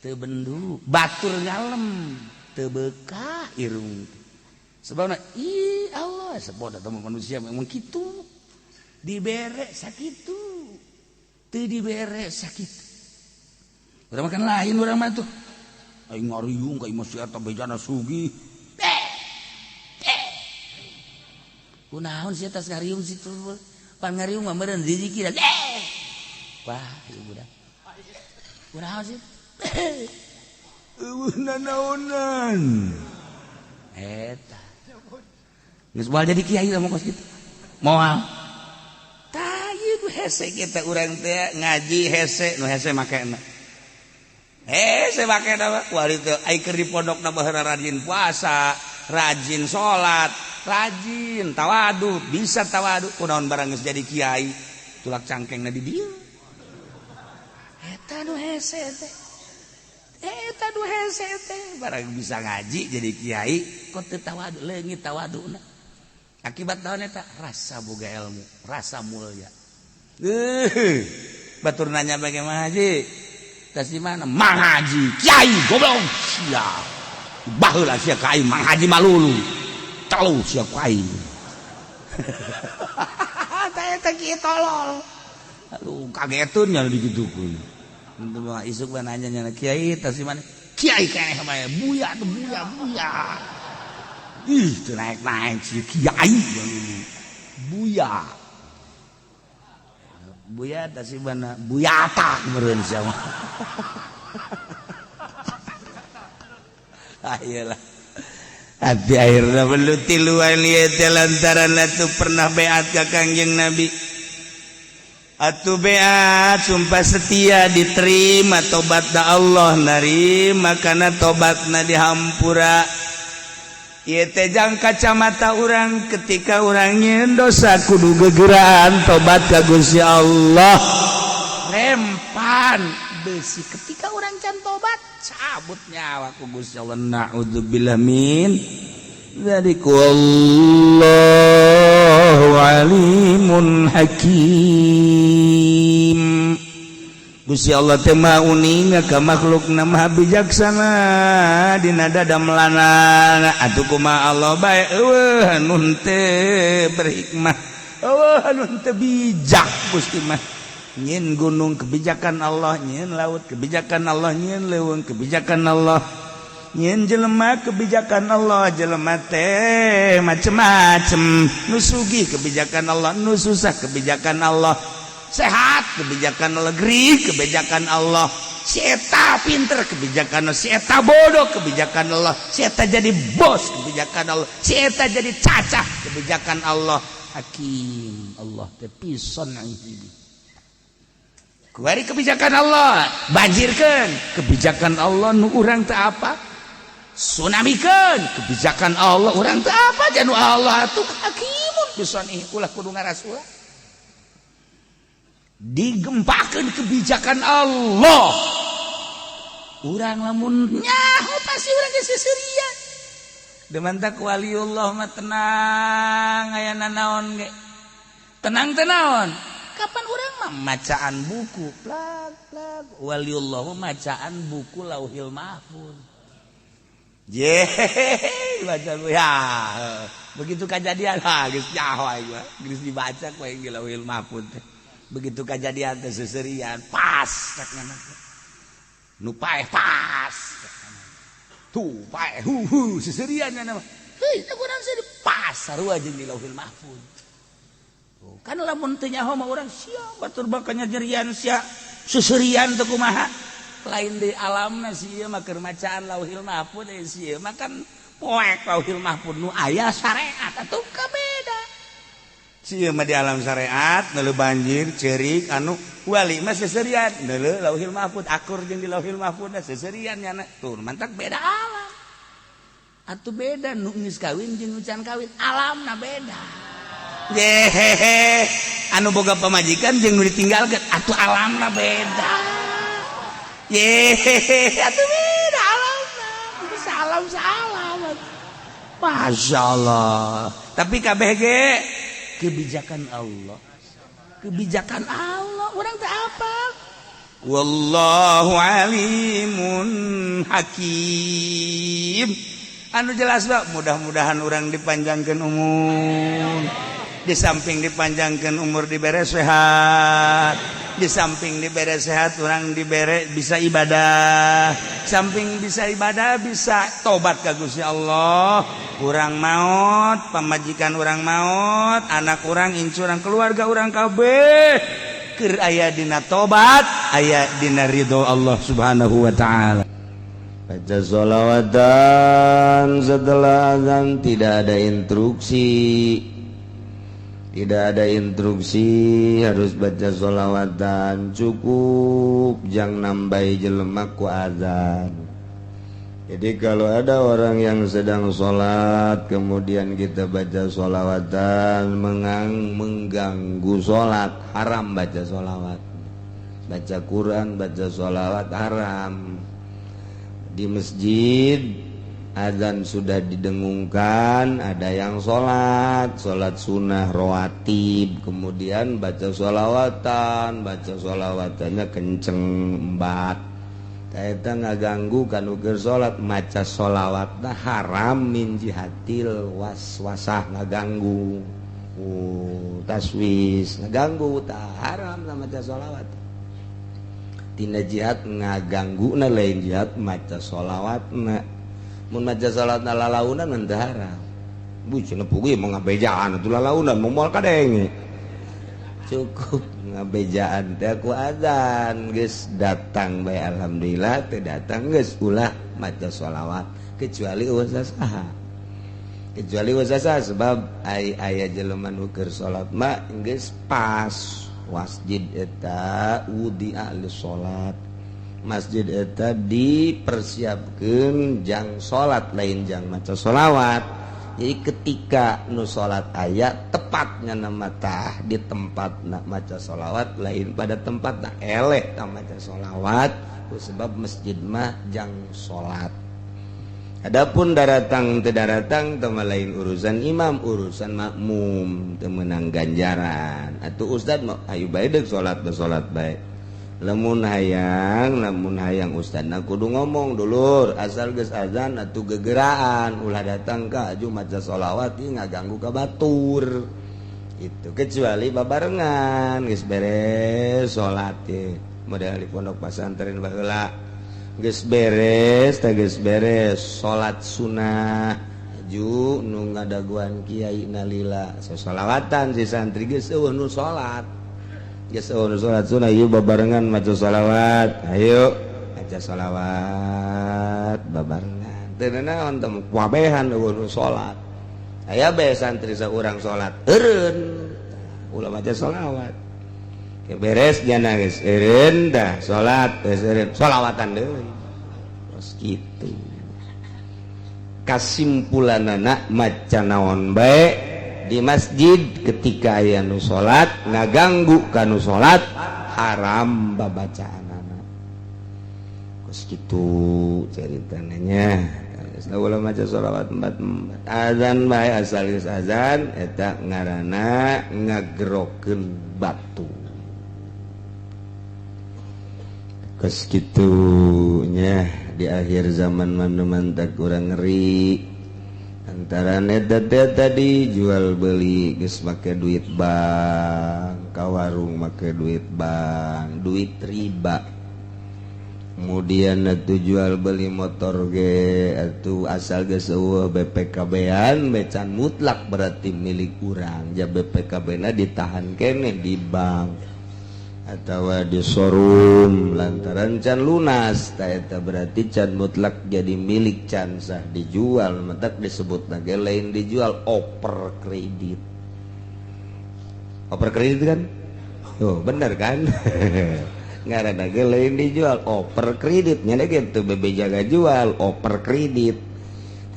Speaker 1: teu bendu, batur ngalem teu beukah irung. Sebabna ih Allah sebab eta manusia memang kitu. Dibere sakitu. Teu dibere sakitu. Urang makan lain urang mah tuh. Aing ngariung ka imah si eta bejana sugih. Kunaon sih tas ngariung situ pan ngariung mah meureun rezeki. Wah, ieu budak. Kunaon sih? Eueuh nanaonan. Eta. Geus moal jadi kiai lamun kos kitu. Moal. Tah ieu nu hese kita urang teh ngaji hese nu hese makena. Hese makena mah kuari teh ai keur di pondokna baheula rajin puasa, rajin salat, rajin tawadu, bisa tawadu kunaon barang geus jadi kiai tulak cangkengna di dieu. Eta nu hese teh. Eta nu hese teh barang bisa ngaji jadi kiai kok teu tawadu, leungit tawaduna. Akibat naon eta? Rasa boga ilmu, rasa mulia. Batur nanya bagaimana haji? Tas di mana? Mang Haji, kiai goblok sia. Baheula sia ka aing Mang Haji malulu. Telu sia ku aing. Tah eta kieu tolol. Aduh kagetun nya digitukeun. Henteu mah isuk mah nanya nya kiai tas di mana? Kiai keneh mah buya tuh buya buya. Ih teu naik-naik si kiai buya. Buya tas di mana? Buyata meureun sia mah. Ah iyalah. Hati akhirna perlu tiluan ieu teh lantaran atuh pernah beat ka Kangjeng Nabi. Atuh beat sumpah setia diterima tobatna Allah narima kana tobatna dihampura. Ieu teh jang kacamata urang ketika urang nyeun dosa kudu gegeraan tobat ka Gusti Allah. Rempan besi ketika urang can tobat cabut nyawa ku Gusti Allah. Na'udzubillah min dzalik wallahu alimun hakim. Gusti Allah teh maha uninga ka makhlukna maha bijaksana dina dadamelanana. Atuh kumaha Allah bae eueuh anu teu berhikmah, eueuh anu teu bijak Gusti mah. Nyin gunung kebijakan Allah, nyin laut kebijakan Allah, nyin leuweung kebijakan Allah, nyin jelema kebijakan Allah. Jelema teh macem-macem, nu sugih kebijakan Allah, nu susah kebijakan Allah, sehat kebijakan Allah, gering kebijakan Allah, si eta pinter kebijakan Allah, si eta bodoh kebijakan Allah, si eta jadi bos kebijakan Allah, si eta jadi cacah kebijakan Allah. Hakim Allah teh pisan ieu. Kuari kebijakan Allah, banjirkeun kebijakan Allah nu urang teu apa, tsunamikeun kebijakan Allah urang teu apa, janu Allah atuh hakimun pisan ih ulah kudu ngarasula. Digempakeun kebijakan Allah. Urang lamun nyaho pasti urang geus seserian. Demantak waliullah mah tenang aya nanaon ge. Tenang teh naon? Kapan urang mah macaan buku plak plak waliullah mah macaan buku Lauhil Mahfuz. Je baca ya begitu kejadian ha geus nyaho aing mah geus dibaca ku aing Lauhil Mahfuz teh. Begitu kejadian teh seserian pas cek ngana teh. Nu paeh pas tuh paeh hu hu seserian nya mah. Heuh teh urang sih pas sarua jeung di Lauhil Mahfuz. Kan lamun teu nyaho mah urang sia batur bakanya jerian sia seserian teh kumaha. Lain di alamna si ieu mah keur macaan Lauhil Mahfuz si ieu mah kan poek Lauhil Mahfuz nu aya syariat atuh kabeda. Si mah di alam syariat neuleuh banjir ceurik, anu wali mah seserian neuleuh Lauhil Mahfud, akur jeung di Lauhil Mahfud seserian nyana. Tuh, mantak beda alam atuh, beda nu geus kawin jeung nu can kawin, alamna beda. Yehehe, anu boga pamajikan jeung nu ditinggalkeun atuh alamna beda. Yehehe, atuh beda alamna. Salam salam. Masya Allah. Tapi kabeh ge kebijakan Allah, kebijakan Allah, orang tak apa. Wallahu alimun hakim. Anu jelas, Pak, mudah-mudahan orang dipanjangkan umur, di samping dipanjangkan umur dibere sehat, di samping dibere sehat orang dibere bisa ibadah, samping bisa ibadah bisa tobat ka Gusti Allah. Urang maut, pamajikan urang maut, anak urang, incu urang, keluarga urang kabeh keur aya dina tobat, aya dina ridho Allah Subhanahu wa Ta'ala.
Speaker 2: Baca sholawatan setelah azan tidak ada instruksi. Tidak ada instruksi harus baca sholawatan, cukup jangan nambahi jelema ku azan. Jadi kalau ada orang yang sedang sholat kemudian kita baca sholawatan mengganggu sholat, haram baca sholawat. Baca Quran, baca sholawat haram. Di masjid azan sudah didengungkan, ada yang sholat, sholat sunnah rawatib, kemudian baca sholawatan, baca sholawatannya kenceng embat. Eta ngaganggu kan keur salat, maca sholawatna haram min jihatil waswasah, ngaganggu. Oh, taswis ngaganggu, tak haram lah maca sholawat. Tina jihad ngaganggu na, lain jihad maca sholawatna. Mun maca sholawatna lalaunan mah teu haram. Bu cenah puguh mau ngabejaan atuh lalaunan mau moal kadenge. Cukup ngabejaan teh ku azan, geus datang bae alhamdulillah, teu datang geus ulah maca sholawat kecuali euweuh saha. Kecuali euweuh saha, sebab ai aya jelema nu keur salat mah geus pas masjid eta wudi'a li salat, masjid eta dipersiapkeun jang salat, lain jang maca sholawat. Jadi ketika nu salat aya tepatnya nama tah di tempat nak maca sholawat, lain pada tempat nak eleh tak maca sholawat, sebab masjid mah jang salat. Adapun daratang teu daratang teu lain urusan imam, urusan makmum teu meunang ganjaran. Atuh ustad mah ayo bae deuk salat, salat bae. Lamun hayang ustadna kudu ngomong, "Dulur, asal geus azan atuh gegeraan, ulah datang ka aju maca sholawat ieu ngaganggu ka batur." Itu kecuali babarengan geus beres salat ye, model di pondok pesantren baheula, geus beres teh, geus beres salat sunnah ju nu ngadaguan kiai nalila sosolawatan, si santri geus euweuh nu salat, geus euweuh nu salat sunnah, ieu babarengan maca sholawat, ayo maca sholawat babarengan, teu naon teh, kabehan euweuh nu salat, aya bae santri saurang salat, eureun ulah maca sholawat. Beres jana geus eureun dah salat, geus eureun sholawatan deui. Terus kitu kasimpulanana, maca naon bae di masjid ketika aya nu salat ngaganggu ka nu salat, haram babacaanana. Kos kitu ceritanya. Ulah maca sholawat empat empat azan bae, asal geus azan eta ngaranna ngagerokeun batu. Kos kitunya di akhir zaman mana tak kurang ngeri antara neta tadi jual beli geus make duit bank, ka warung make duit bank, duit riba. Kemudian itu jual beli motor ge itu asal geus euweuh BPKB-an becan mutlak berarti milik urang, ja BPKB na ditahan kene di bank atau di showroom lantaran can lunas. Eta berarti can mutlak jadi milik, can sah dijual, matak disebut lagi lain dijual, oper kredit. Oper kredit kan? Tuh, bener kan? Ngaranna ge lain dijual, oper kreditnya gitu. Bebeja ngajual, oper kredit.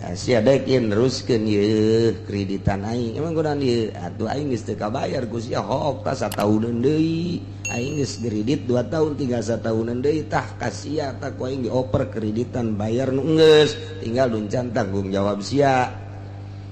Speaker 2: Tah, sia dekin neruskeun ieu kreditan aing. Emang kunaon ieu? Atuh aing geus teu kabayar ku sia, hook tah satauneun deui. Aing geus kredit 2 tahun, tinggal satauneun deui, tah ka sia tah ku aing dioper kreditan, bayar nu geus, tinggal duncan tanggung jawab sia.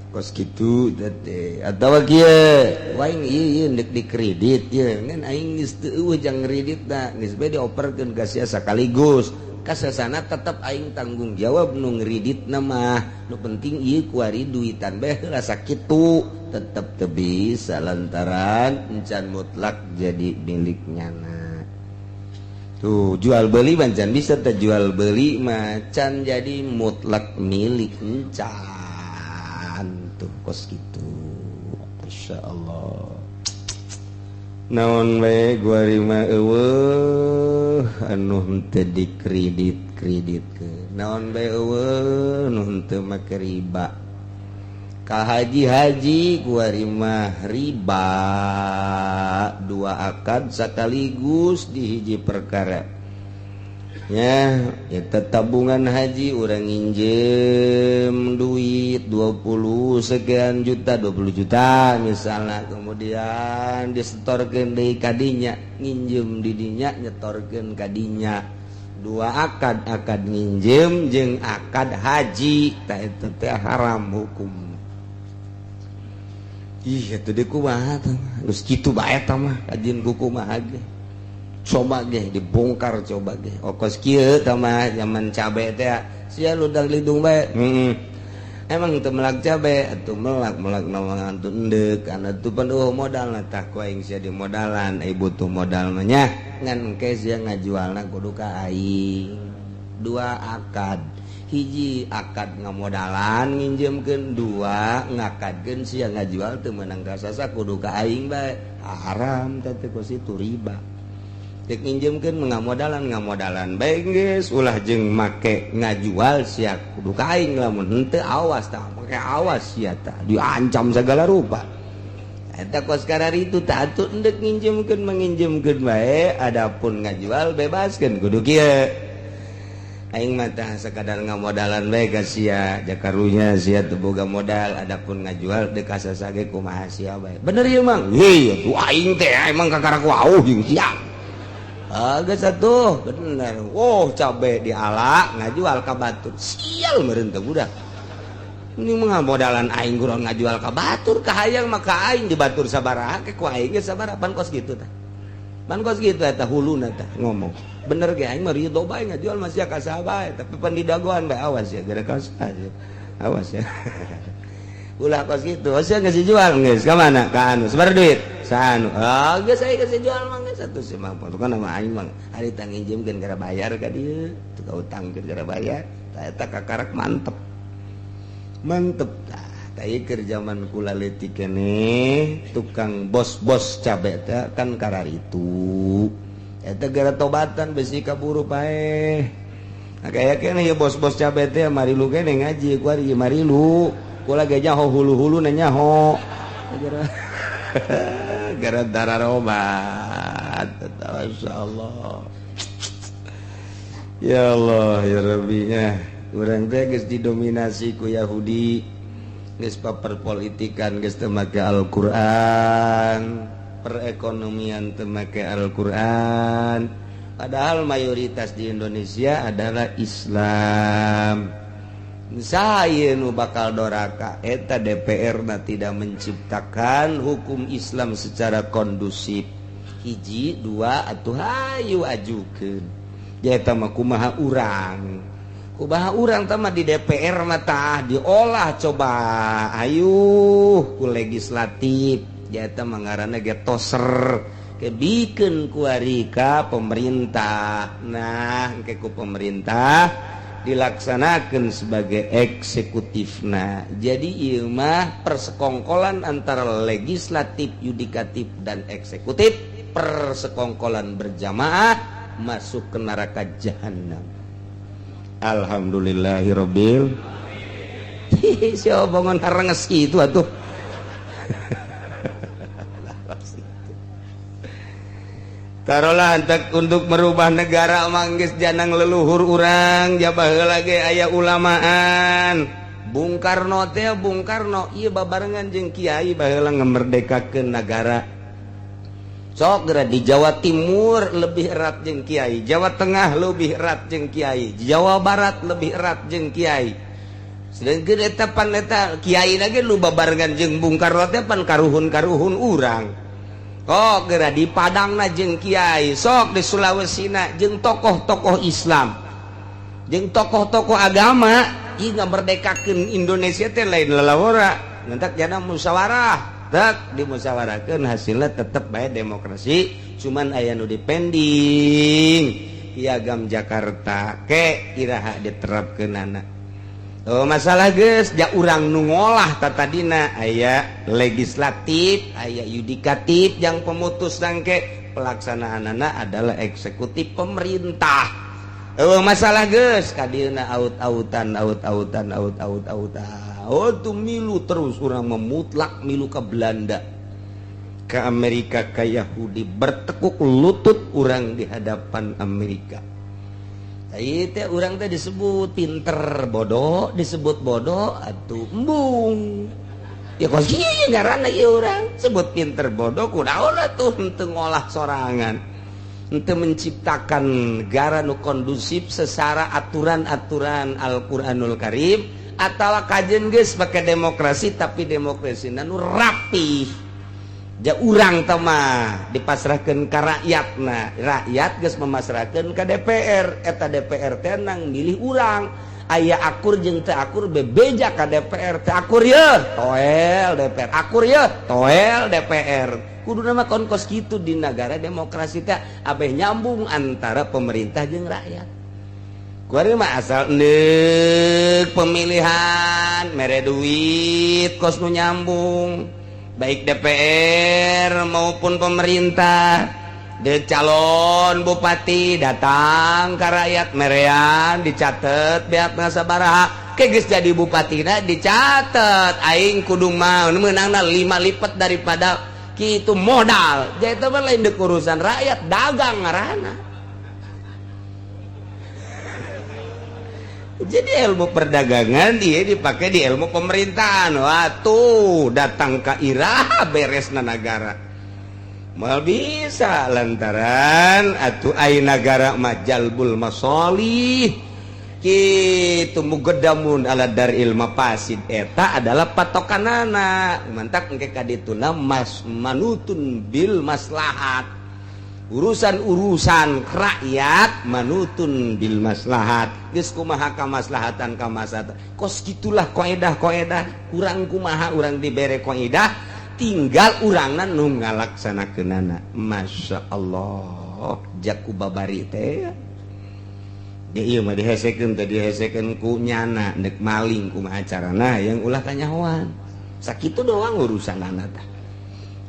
Speaker 2: Kos kitu teh. Atawa kieu, aing ieu ieu ndek dikredit ieu, ngan aing geus teu eueuh jang kreditna, geus bae dioperkeun ka sia sakaligus. Kasasana tetep aing tanggung jawab nu ngreditna mah, nu penting ieu kuari duitan bae heula. Sakitu tetep teu bisa lantaran encan mutlak jadi miliknya. Na tuh, jual beli can bisa teh. Jual beli mah can jadi mutlak milik, encan tuh. Kos gitu. Masya Allah, naon bae kuari mah eueuh anu henteu dikredit kredit ke, naon bae eueuh nu henteu make riba. Ka haji-haji kuari mah riba, dua akad sekaligus di hiji perkara ya. Eta tabungan haji, urang nginjem duit 20 sekian juta, 20 juta misalnya, kemudian disetorkeun deui kadinya, nginjem didinya, nyetorkeun kadinya, dua akad, akad nginjem jeung akad haji. Tah, eta teh haram hukum. Ih, eta deui kumaha tah? Geus kitu bae tah mah, kajian ku kumaha ge. Coba ge dibongkar, coba ge. Oh, kos kieu tah mah zaman cabe teh sia ludang lidung bae. Emang teu melak cabe atuh? Melak, melak naon atuh? Endek kana tuh pan eueuh modalna. Tah, ku aing sia di modalan, ai butuh modal mah nya, ngan engke sia ngajualna kudu ka aing. Dua akad, hiji akad ngamodalan nginjemkeun, dua ngakadkeun sia ngajual teu meunang ka sasa, kudu ka aing bae. Haram teh teh, kos itu riba. Dek nginjemkeun ngamodalan, ngamodalan bae geus, ulah jeung make ngajual sia kudu ka aing, lamun henteu awas tah, make awas sia tah, diancam segala rupa. Eta kos itu tah atuh, endek nginjemkeun menginjemkeun bae, adapun ngajual bebaskeun kudu kieu. Aing mah tah sekadar ngamodalan bae ka sia, jakarunya sia teu boga modal, adapun ngajual deuk ka sasa ge kumaha sia bae. Bener ieu, Mang? Heuh, atuh aing teh emang kakara ku auh jeung sia. Ah, geus atuh, bener. Oh, cabe diala ngajual ka batur. Sial meureun teh budak. Ini mah modalan aing kurang ngajual ka batur, kahayang maka aing di batur sabaraha ke ku aing ge sabaraha, pan kos kitu tah. Pan kos kitu eta huluna tah ngomong. Bener ge aing mah ridho bae ngajual masih ka saha bae, tapi pan didagoan bae, awas ya gara kos aja. Awas ya. Ulah kos kitu. Oh, sia geus dijual geus ka mana? Ka anu. Sabaraha duit? Sa anu. Ah, geus aing geus dijual mah geus atuh si mah. Kan nama aing mah hari tang nginjemkeun gara bayar ka dieu, teu ka utangkeun gara bayar. Tah, eta kakarak mantep. Mantep tah. Tah, keur zaman kula leutik keneh tukang bos-bos cabe teh kan kararitu. Eta gara tobatan besi kaburu paeh. Nah, kayak keneh ya bos-bos cabe teh marilu keneh ngaji ku ari marilu. Kula ge nyaho hulu-hulu na nyaho. Gara gara dararobat. Masyaallah. Ya Allah ya Rabbi nya. Urang teh geus didominasi ku Yahudi, geus paperpolitikan geus teu make Al-Qur'an, perekonomian teu make Al-Qur'an, padahal mayoritas di Indonesia adalah Islam. Saya nu bakal doraka eta DPR na tidak menciptakan hukum Islam secara kondusif, hiji dua atau hayu ajukeun eta mah. Kumaha urang, kumaha urang tah di DPR mah tah diolah, coba ayo ku legislatif eta mah ngaranna ge toser kebikeun kuari ka pemerintah. Nah, engke ku pemerintah dilaksanakan sebagai eksekutif. Nah, jadi ieu mah persekongkolan antara legislatif, yudikatif, dan eksekutif, persekongkolan berjamaah masuk ke neraka jahanam. Alhamdulillahirobbil. Si omongan harenges itu atuh. Taruhlah untuk merubah negara manggis janang leluhur urang jabah lagi aya ulamaan. Bung Karno teh, Bung Karno iya babarengan jeung kiai baheula ngemerdekakeun negara. Sok geura di Jawa Timur lebih erat jeung kiai, Jawa Tengah lebih erat jeung kiai, Jawa Barat lebih erat jeung kiai. Sedangkan eta pan eta kiai lagi lu babarengan jeung Bung Karno teh pan karuhun-karuhun urang. Kok geura di Padangna jeung kiai, sok di Sulawesina jeung tokoh-tokoh Islam, jeung tokoh-tokoh agama. Ieu ngamerdekakeun Indonesia teh lain lalawora, ngentak jana musyawarah. Tak dimusyawarahkeun, hasilnya tetep bae demokrasi, cuman aya nu dipending Piagam Jakarta ke iraha diterapkeunana. Oh, masalah geus ja urang nu ngolah tatadina aya legislatif, aya yudikatif yang pemutus tangke pelaksanaanana adalah eksekutif pemerintah. Oh, masalah geus kadieuna aut-autan, aut-autan, aut-aut-autan. Oh, tuh milu terus urang memutlak milu ke Belanda, ke Amerika, ke Yahudi, bertekuk lutut urang di hadapan Amerika. Teh urang teh disebut pinter bodoh, disebut bodoh atuh embung ya, kos kieu ngaranna ieu urang sebut pinter bodoh. Kunaon atuh henteu ngolah sorangan, henteu menciptakan negara nu kondusif secara aturan-aturan Al-Qur'anul Karim atau kajen geus pakai demokrasi, tapi demokrasi nu rapi. Ja urang mah dipasrahkan ke rakyat. Nah, rakyat geus memasrahkan ke DPR. Eta DPR teh nang milih urang, aya akur jeung teu akur bebeja ka DPR. Teu akur ye toel DPR, akur ye toel DPR. Kudu nama kon kos kitu di negara demokrasi teh, abeh nyambung antara pemerintah jeung rakyat. Kuari mah asal neuk pemilihan mere duit kos nu nyambung, baik DPR maupun pemerintah. De calon bupati datang ke rakyat, merean, dicatat beak sabaraha. Ke geus jadi bupatina dicatat, aing kudu mah meunangna lima lipat daripada kitu modal. Jadi itu mah lain deuk urusan rakyat, dagang ngaranna. Jadi ilmu perdagangan dia dipakai di ilmu pemerintahan. Waktu datang ke iraha beresna negara mal bisa, lantaran atuh ai nagara mah jalbul masolih kitu, muqaddamun ala dar'il mafasid. Eta adalah patokanana. Mantak engke kadituna mas manutun bil maslahat, urusan-urusan rakyat manutun bil maslahat. Geus kumaha kamaslahatan kamaslahatan, kos gitulah koedah-koedah kurang. Kumaha urang dibere koedah, tinggal urangna nu ngalaksanakeunana. Masya Allah, jaku babari teh ya, ieu mah dihesekeun teh, dihesekeun ku nyana nek maling kumaha carana yang ulah kanyahoan, sakitu doang urusanana tah.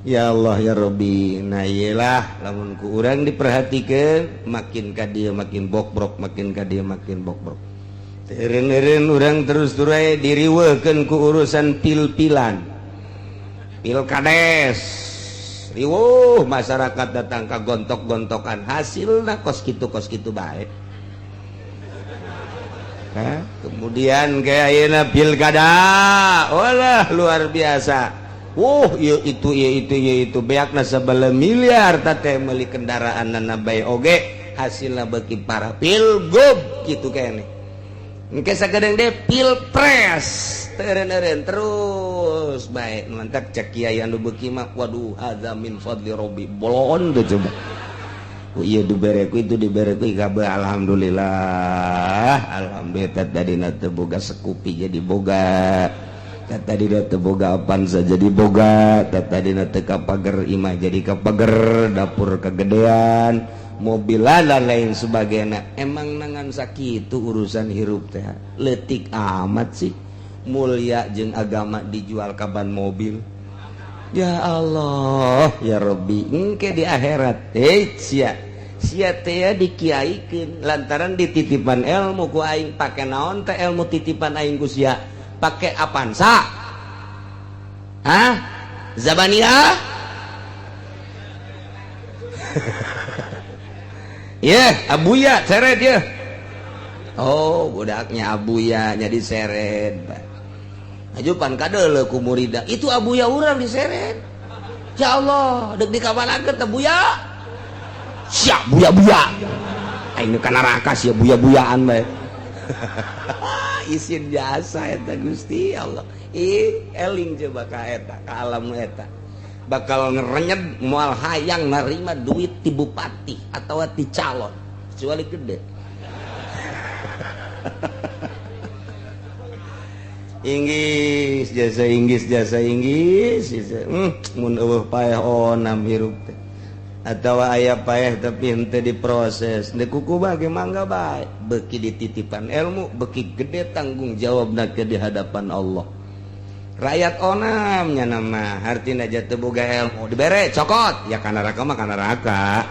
Speaker 2: Ya Allah ya Robbi. Nah, iyalah, lamun ku urang diperhatikan makin ka dia makin bokbrok, makin ka dia makin bokbrok. Eureun-eureun urang terus turai diriweukeun ku urusan pil-pilan, pilkades riweuh, masyarakat datang ka gontok-gontokan, hasilna kos kitu, kos kitu bae. Hah? Kemudian kayak ayeuna pilkada, walah, luar biasa. Iya itu, iya itu, iya itu, beakna sabaraha miliar teh meuli kendaraan nana bae oge, hasilna beuki parah. Pilgub gitu kene, engke sakedeung deh pilpres, teureun-eureun terus bae. Mantak cek kiai anu beuki mah, waduh, hadza min fadli rabbi, bolon tuh coba. Ku ieu dibere, ku itu dibere, ku kabeh alhamdulillah, alhamdulillah. Tadina teu boga Scoopy jadi boga, tadi teu boga Avanza jadi boga, tadi teu kapager imah jadi kapager, dapur kegedean, mobil dan lain sebagainya. Emang nangan sakitu urusan hirup teh, letik amat sih. Mulia jeung agama dijual kaban mobil. Ya Allah ya Robbi, engke di akhirat eh sia sia teh dikiaikeun lantaran dititipan ilmu ku aing. Pake naon teh ilmu titipan aing ku sia? Pakai Avanza? Hah? Zabania? Ya, Abuya seret ya. Oh, budaknya Abuya nya diseret. Aju pan kadeuleu ku murida. Itu Abuya urang diseret. Ya Allah, dek dikabalakeun teh Buya. Siap buya-buya. Aing ka neraka sia buya-buyaan bae. Isin jasa eta, Gusti Allah. Ih, eling coba ka eta, ka alam eta. Bakal ngerenyet, moal hayang narima duit ti bupati atau ti calon kecuali gede. Inggris jasa, Inggris jasa, Inggris mun eueuh paeh onam hirup teh atawa aya paeh tapi henteu diproses teu kuku bage mangga bae. Beuki dititipan ilmu, beuki gede tanggung jawabna ke di hadapan Allah. Rakyat onam nya nama hartina teu boga ilmu dibere cokot ya kana neraka mah kana neraka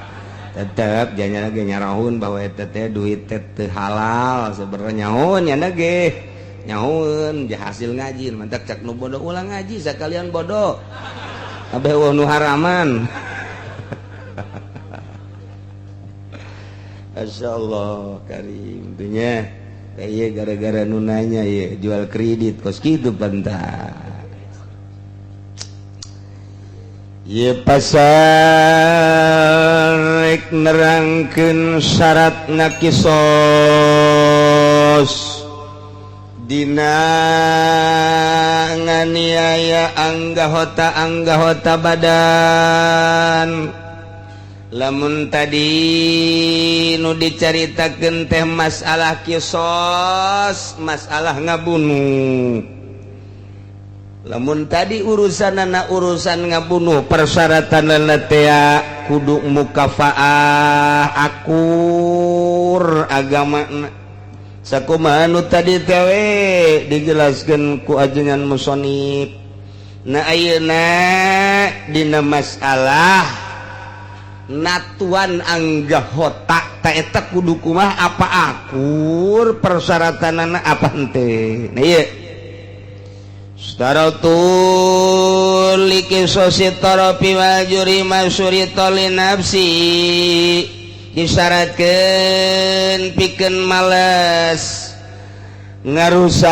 Speaker 2: tetep. Janya ge nyarahun bahwa eta teh duit teh teu halal sebenarnya, nyahoun nya ge nyahoun ja hasil ngaji. Mantak cak nu bodoh ulang ngaji sakalian bodoh kabeh, eueuh nu haraman. Masya Allah karim nya kayak gara-gara nu nanya ya jual kredit kos kitu pantas. Ye, pasal rek nerangkeun syarat kisos dina nganiaya anggahota anggahota badan. Lamun tadi nu dicaritakeun teh masalah kisos, masalah ngabunuh. Lamun tadi urusan anak urusan ngabunuh, persyaratan tea kudu mukafaah, akur agama. Sakumaha nu tadi tewe dijelaskan ku ajengan musonib. Nah, ayeuna dina masalah natuan anggahota ta eta kudu kumaha, apa akur persyaratan apa henteu? Nah, ieu Staratul liqisosi tarafi wal juri masyurita li nafsi, disyaratkeun pikeun males ngarusak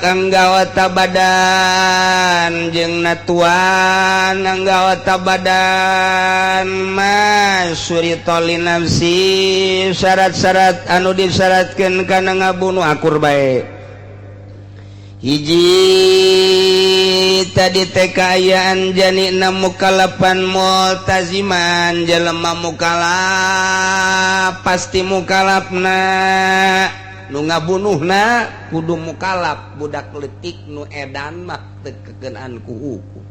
Speaker 2: anggawata badan jeung natuan anggawata badan. Masyurita li nafsi, syarat-syarat anu disyaratkeun kana ngabunuh akur bae. Hiji tadi teh kaayaan janina mukalapan multaziman, jelema mukalaf, pasti mukalafna. Nu ngabunuhna kudu mukalaf. Budak letik nu edan mah teu kekenaan ku hukum.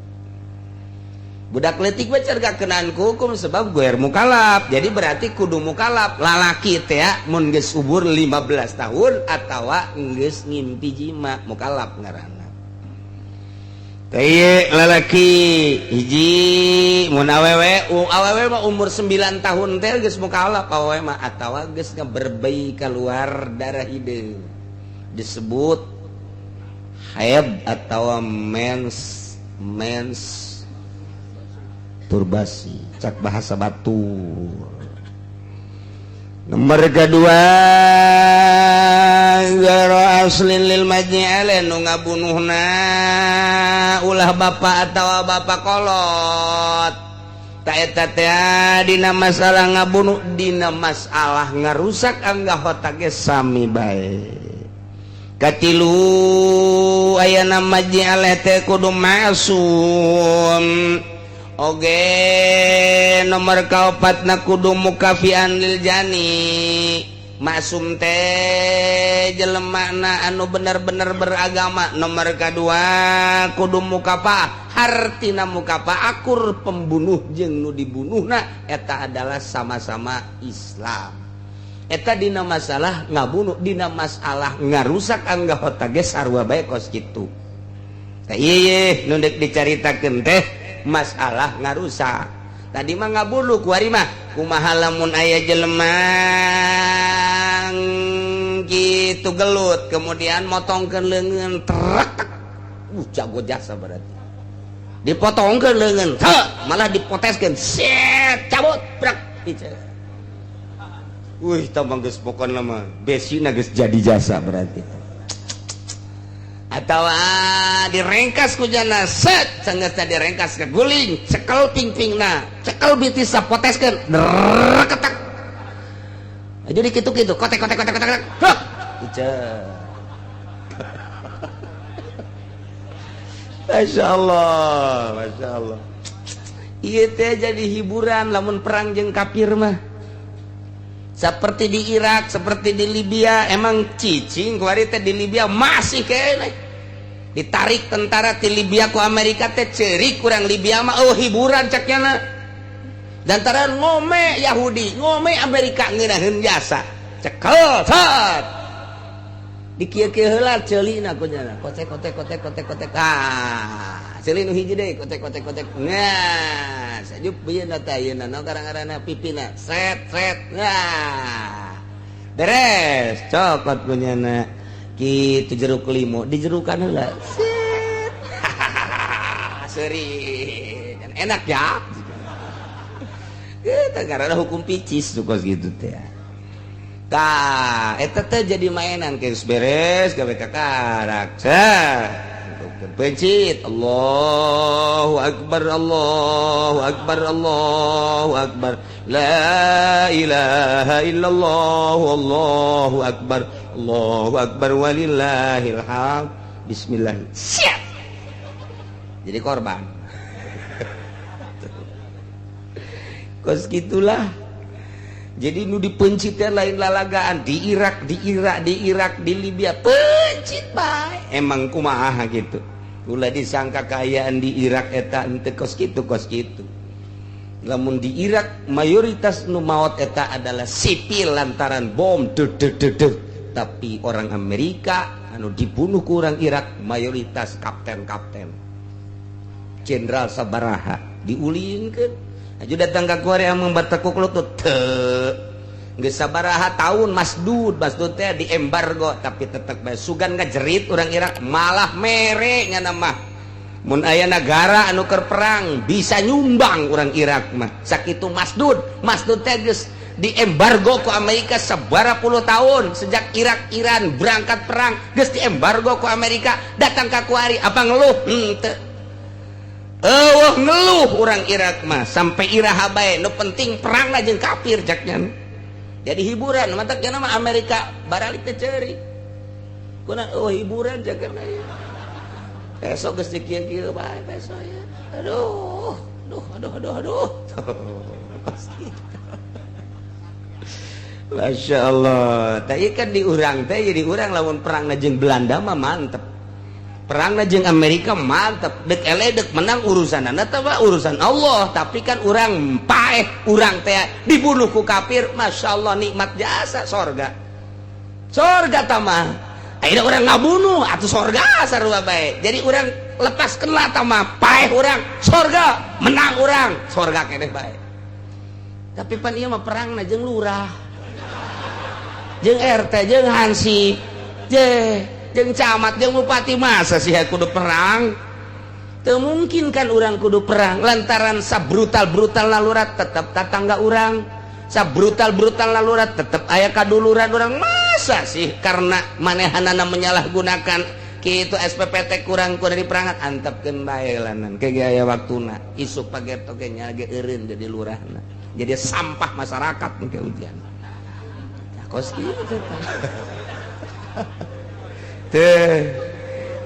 Speaker 2: Budak letik mah gak kenaan ku hukum sebab goer mukalaf. Jadi berarti kudu mukalaf lalaki teh mun geus umur 15 tahun atawa geus ngimpi jima, mukalaf ngaranna. Teh lalaki hiji. Mun awewe, awewe mah umur 9 tahun teh geus mukalaf awewe mah, atawa geus ngaberbei keluar darah hideung, disebut haid atau mens mens turbasi cak bahasa batur. Nomor kedua, garo aslin lil majni alaih, nu ngabunuhna ulah bapak atau bapak kolot. Tak eta teh dina masalah ngabunuh, dina masalah ngarusak anggota ge sami bae. Katilu, ayana majni alaih teh kudu masum. Oge nomor kaopatna kudu mukafian lil jani. Maksum teh jelemana anu bener-bener beragama. Nomor kedua kudu mukapa, hartina mukapa akur, pembunuh jeung nu dibunuhna eta adalah sama-sama Islam. Eta dina masalah ngabunuh. Dina masalah ngarusak anggota ge sarua bae kos kitu. Tah, ieu nu deuk dicaritakeun teh masalah ngarusak. Tadi mah ngabunuh, kuari mah kumaha lamun aya jelema gitu gelut, kemudian motongkeun leungeun trek. Jago jasa berarti dipotongkeun leungeun, malah dipoteskeun, set, cabut, brak. Wih, tambah geus pokona mah besina geus jadi jasa berarti. Atau direngkas ku jana set sanggeus direngkas ke guling, cekel pingpingna, cekel bitisna, poteskeun, ketak. Jadi kitu-kitu, kotek kotek kotek kotek. Hah. Masya Allah, Masya Allah. Ieu teh jadi hiburan lamun perang jeung kafir mah. Seperti di Irak, seperti di Libya, emang cicing kuari teh di Libya masih kene. Ditarik tentara di Libya ku Amerika teh ceurik kurang Libya mah, oh hiburan cek nyana. Lantaran ngome Yahudi, ngome Amerika ngeunaheun jasa. Cekel, set. Dikieu-kieu heula ceulina ku nyana. Kotek kotek kotek kotek kotek. Ah, ceuli nu hiji deui kotek kotek kotek. Nah, sajup beuna teh ayeuna no karang-karana pipina. Set set. Nah. Beres, cokot ku nyana. Kitu jeruk limo dijerukan heula. Set. Seuri. Enak ya. Eta karena hukum picis tuh kos gitu teh. Tah, eta teh jadi mainan geus beres gawe kakarak. Pencit Allahu akbar, Allahu akbar, Allahu akbar, la ilaha illallah, Allahu akbar, Allahu akbar, walillahil hamd. Bismillah. Siap. Jadi korban. Kos gitulah. Jadi nu dipencit lain lalagaan di Irak, di Irak, di Irak, di Libya pencit bae. Emang kumaha gitu. Ulah disangka kaayaan di Irak eta henteu kos kitu kos kitu. Lamun di Irak mayoritas nu maot eta adalah sipil lantaran bom deg deg deg deg. Tapi orang Amerika anu dibunuh ku orang Irak mayoritas kapten-kapten. Jenderal sabaraha diulinkeun. Aju datang ke Korea membatekuk lutut teu geus sabaraha tahun masdud masdud teh di embargo tapi tetep bae sugan ngajerit urang Irak malah mere ngana mah mun aya nagara anu keur perang bisa nyumbang urang Irak mah sakitu masdud masdud teh geus di embargo ku Amerika sabaraha puluh tahun sejak Irak Iran berangkat perang geus di embargo ku Amerika datang ka kuari apa ngeluh henteu. Eueuh ngeluh orang Irak mah sampai iraha bae nu penting perang lah jeung kafir caknya. Jadi hiburan matak cenah mah Amerika baralik teh ceurik. Kuna oh hiburan cakna ieu. Besok geus dikieu-kieu bae besok ya. Aduh, aduh, aduh, aduh, aduh. Masya Allah. Tah ieu kan di urang teh jadi urang lamun perang jeung Belanda mah mantep. Perang jeung Amerika mantep, dek ele dek menang urusan eta mah urusan Allah, tapi kan urang paeh urang teh dibunuh ku kafir, Masya Allah nikmat jasa sorga. Sorga tamah. Ayeuna urang ngabunuh atuh sorga sarua bae. Jadi urang lepaskeun lah tamah paeh urang sorga, menang urang sorga keneh bae. Tapi pan ieu mah perangna jeung lurah. Jeung RT, jeung hansip, jeung camat, jeung bupati masa sih kudu perang? Teu mungkin kan urang kudu perang lantaran sabrutal-brutal lurah tetap tatangga urang, sabrutal-brutal lurah tetap aya kaduluran urang, masa sih karena manehanana menyalahgunakan kitu SPPT kurang kudu diperangan antepkeun bae lanan ke aya waktuna isuk pagerto ge nya ge eureun jadi lurahna jadi sampah masyarakat ke ujian. Tah kos kitu teh. Teh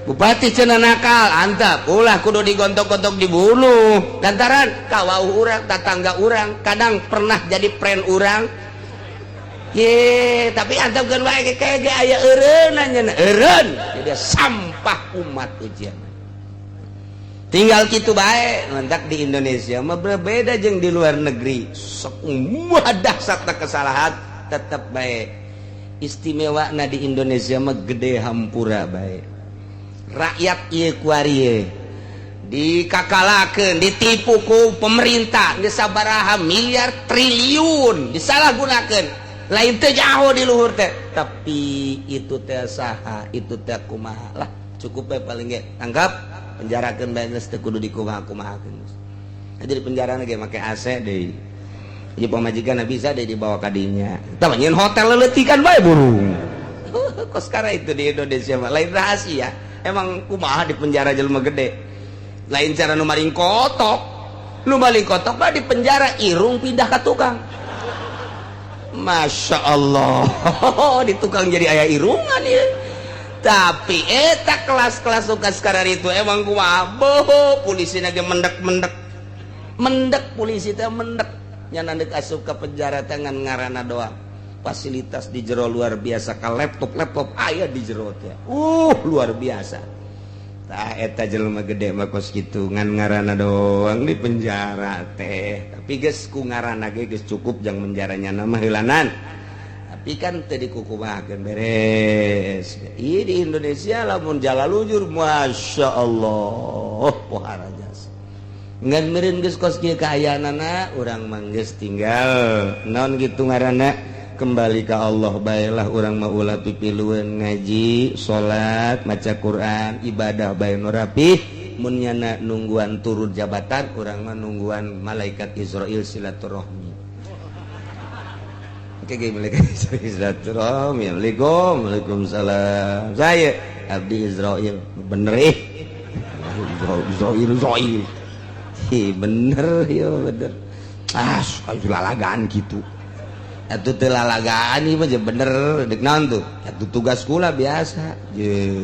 Speaker 2: bupati cenah nakal antap ulah kudu digontok-gontok dibunuh lantaran kawauh urang tatangga urang kadang pernah jadi friend urang ye tapi antapkeun wae kayak ge aya eureun nya eureun jadi sampah umat ujian tinggal kitu bae. Mentak di Indonesia mah berbeda jeung di luar negeri, semua dahsyatna kesalahan tetep bae istimewa na di Indonesia mah gede hampura bae rakyat ieu kuari dikakalakeun ditipu ku pemerintah geus sabaraha miliar triliun disalahgunakeun lain teu jauh di luhur teh tapi itu teh saha itu teh kumaha lah cukup bae paling ge tangkap penjarakeun bae geus teu kudu dikumaha-kumahakeun. Jadi di penjara ge make AC deui. Jadi pamajikan bisa deh dibawa kadinya. Tah nyeun hotel leletikan bae burung. Kok sekarang itu di Indonesia mah lain rahasia. Emang kumaha di penjara jelema gede. Lain cara nu maling kotok. Nu maling kotok mah di penjara irung pindah ke tukang. Masya Allah, di tukang jadi aya irungan ya. Tapi eta kelas-kelas suka sekarang itu emang kumaha boho polisi lagi mendek-mendek. Mendek polisi teh mendek. Nya dek asup ke penjara tangan ngaranna doang. Fasilitas di jero luar biasa, ka laptop-laptop aya di jero teh. Luar biasa. Tah eta jelema gede mah kos kitu ngan ngaranna doang di penjara teh. Tapi geus ku ngaranna ge geus cukup jang menjaranya nama heulanan. Tapi kan teu dikukumahakeun beres. Ieu di Indonesia lamun jalalujur Masya Allah pohara jasa. Ngan meureun geus kos kieu kaayaanana urang mah geus tinggal naon kitu ngaranna kembali ke Allah baelah urang mah ulah pipilueun ngaji, salat, maca Quran, ibadah bae nu rapih. Mun nyana nungguan turun jabatan urang mah nungguan malaikat Israil silaturahmi. Oke, ge malaikat Israil silaturahmi. Assalamualaikum, waalaikumsalam. Saya abdi Israil. Bener ih. Israil, Israil. Hi, bener ya bener. Ah, suka lalagaan gitu. Atuh teu lalagaan ieu mah bener dek naon tuh? Atuh tugas kula biasa. Je.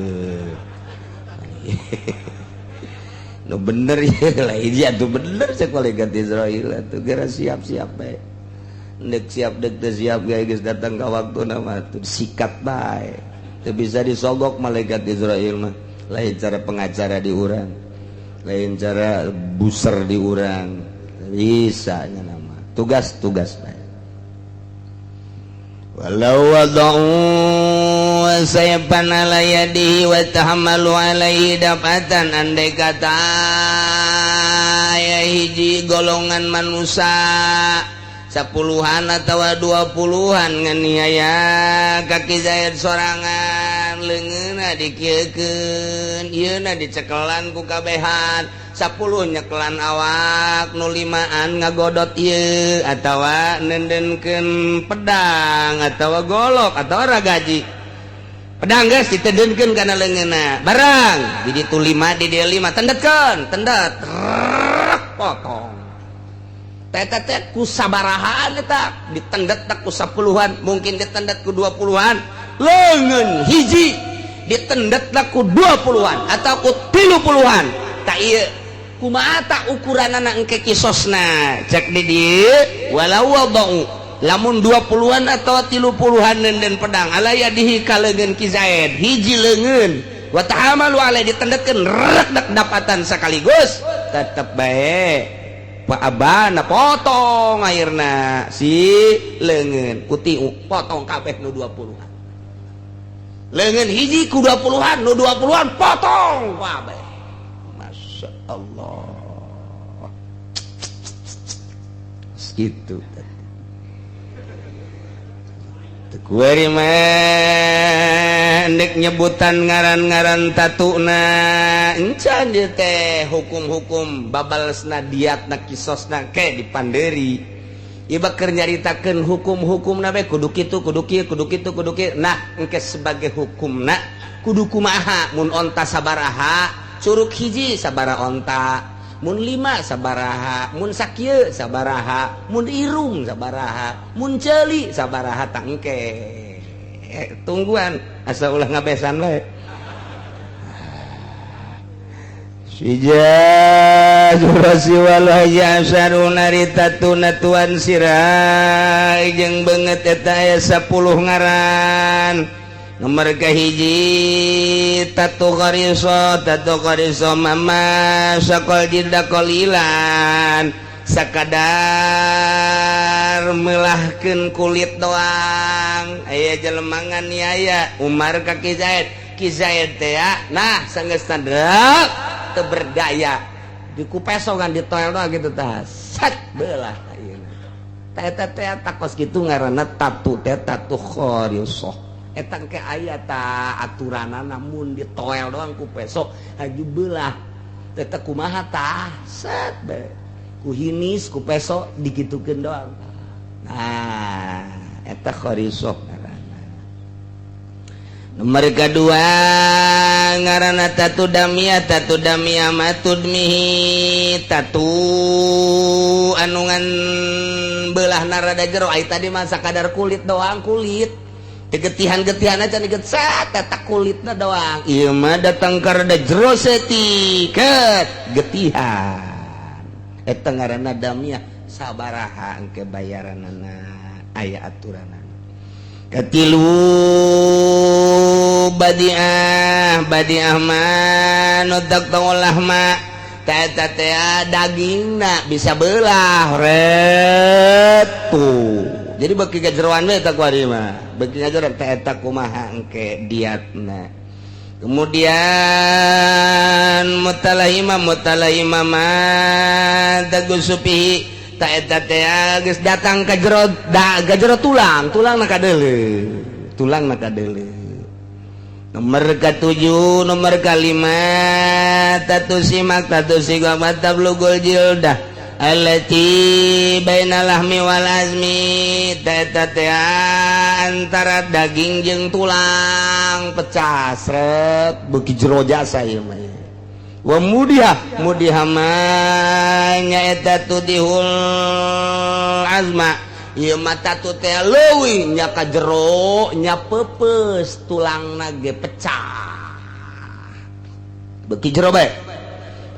Speaker 2: Nu bener ya lain ya atuh bener cek malaikat Israil atuh geura siap-siap bae. Dek siap dek teu siap ge geus datang ka waktuna mah atuh sikat bae. Teu bisa disogok malaikat Israil mah. Lain cara pengacara di urang. Lain cara buser di urang. Bisa nya nama. Tugas-tugas bae. Walau wada'u sayfan ala yadihi wa tahammalu alaihi daf'atan, andai kata ya hiji golongan manusia 10-an atau 20-an nganiaya kaki Zaid sorangan, leungeunna dikieukeun, ieuna dicekelan ku kabehan 10 nyekelan awak nu 5an ngagodot ieu atawa nendenkeun pedang atawa golok atawa ragaji pedang geus ditendenkeun kana leungeunna barang di ditu 5 di dieu 5 tendetkeun tendet potong teh teh ku sabarahaan eta ditendet ku 10-an mungkin ditendet ku 20-an leungeun hiji ditendet ku 20-an atau ku 30-an tak ieu kumaha tak ukuranana engke kisosna cek di dieu walau wadau lamun 20-an atau 30-an nenden pedang ala yadihi ka leungeun Ki Zaid hiji leungeun wa tahamalu alai ditendetkeun rek dek dapatan sekaligus tetep bae Pak Abana potong airna si leungeun ku tiu potong kabeh nu 20-an leungeun hiji ku 20-an nu 20-an potong kabeh. Masya Allah gitu. Kuari mah ndek nyebutan ngaran-ngaran tatuna encan ieu teh hukum-hukum babalesna diatna kisosna ke dipanderi ieu keur nyaritakeun hukum-hukumna bae kudu kitu kudu kieu kudu kitu kudu kieu. Nah engke sebagai hukumna kudu kumaha mun onta sabaraha curug hiji sabara onta mun 5 sabaraha mun sakieu sabaraha mun irung sabaraha mun ceuli sabaraha tangke tungguan asa ulah ngabesan bae sija surasi wal hajasaru narita tunatuan sirah jeung beungeut eta aya 10 ngaran. Nomor kahiji tatu qariso mama sakol jilda qalilan sakadar melahkeun kulit doang aya jelema nganiaya Umar ka Ki Zaid Ki Zaid teh nah sanggeus tandrek teu berdaya dikupesongan ditoel doang gitu tah sat belah ayeuna tah eta teh takos kitu ngaranna tatu teh tatu kharisoh etang ke aya ta aturanana mun ditoel doang ku peso haju belah teh kumaha tah set be ku hinis ku peso dikitukeun doang. Nah, eta kharisoh ngaranna. Nomor kedua ngaranna tatu damia. Tatu damia matudmihi tatu anu ngan belah rada jero. Ai tadi mah sakadar kulit doang, kulit getihan-getihan aja nih, set eta kulitna doang. Ieu mah datang ka rada jero setiket getihan, eta ngaranna damia. Sabaraha engke bayaranana aya aturanana. Katilu badiah. Badiah mah nu lahma, eta teh dagingna bisa belah retu, jadi beki gajeroan we eta kuari mah, beki ngajeroan teh. Eta kumaha engke diatna. Kemudian mutalahima. Mutalahima mah tagusupihi ta eta teh geus datang ka jero da, ka jero tulang, tulang na kadeuleu, tulang na kadeuleu. Nomor ketujuh, nomor kelima tatu simak. Tatu simak tablugul jildah allati bainal lahmi wal azmi, ta teh antara daging jeung tulang pecah sret, beuki jero jasa ieu mah. Wa mudiah. Mudiah mah nyaeta tudihul azma. Ieu mah tatu teh leuwih nya ka jero, nya peupeus, tulangna ge pecah, beuki jero bae.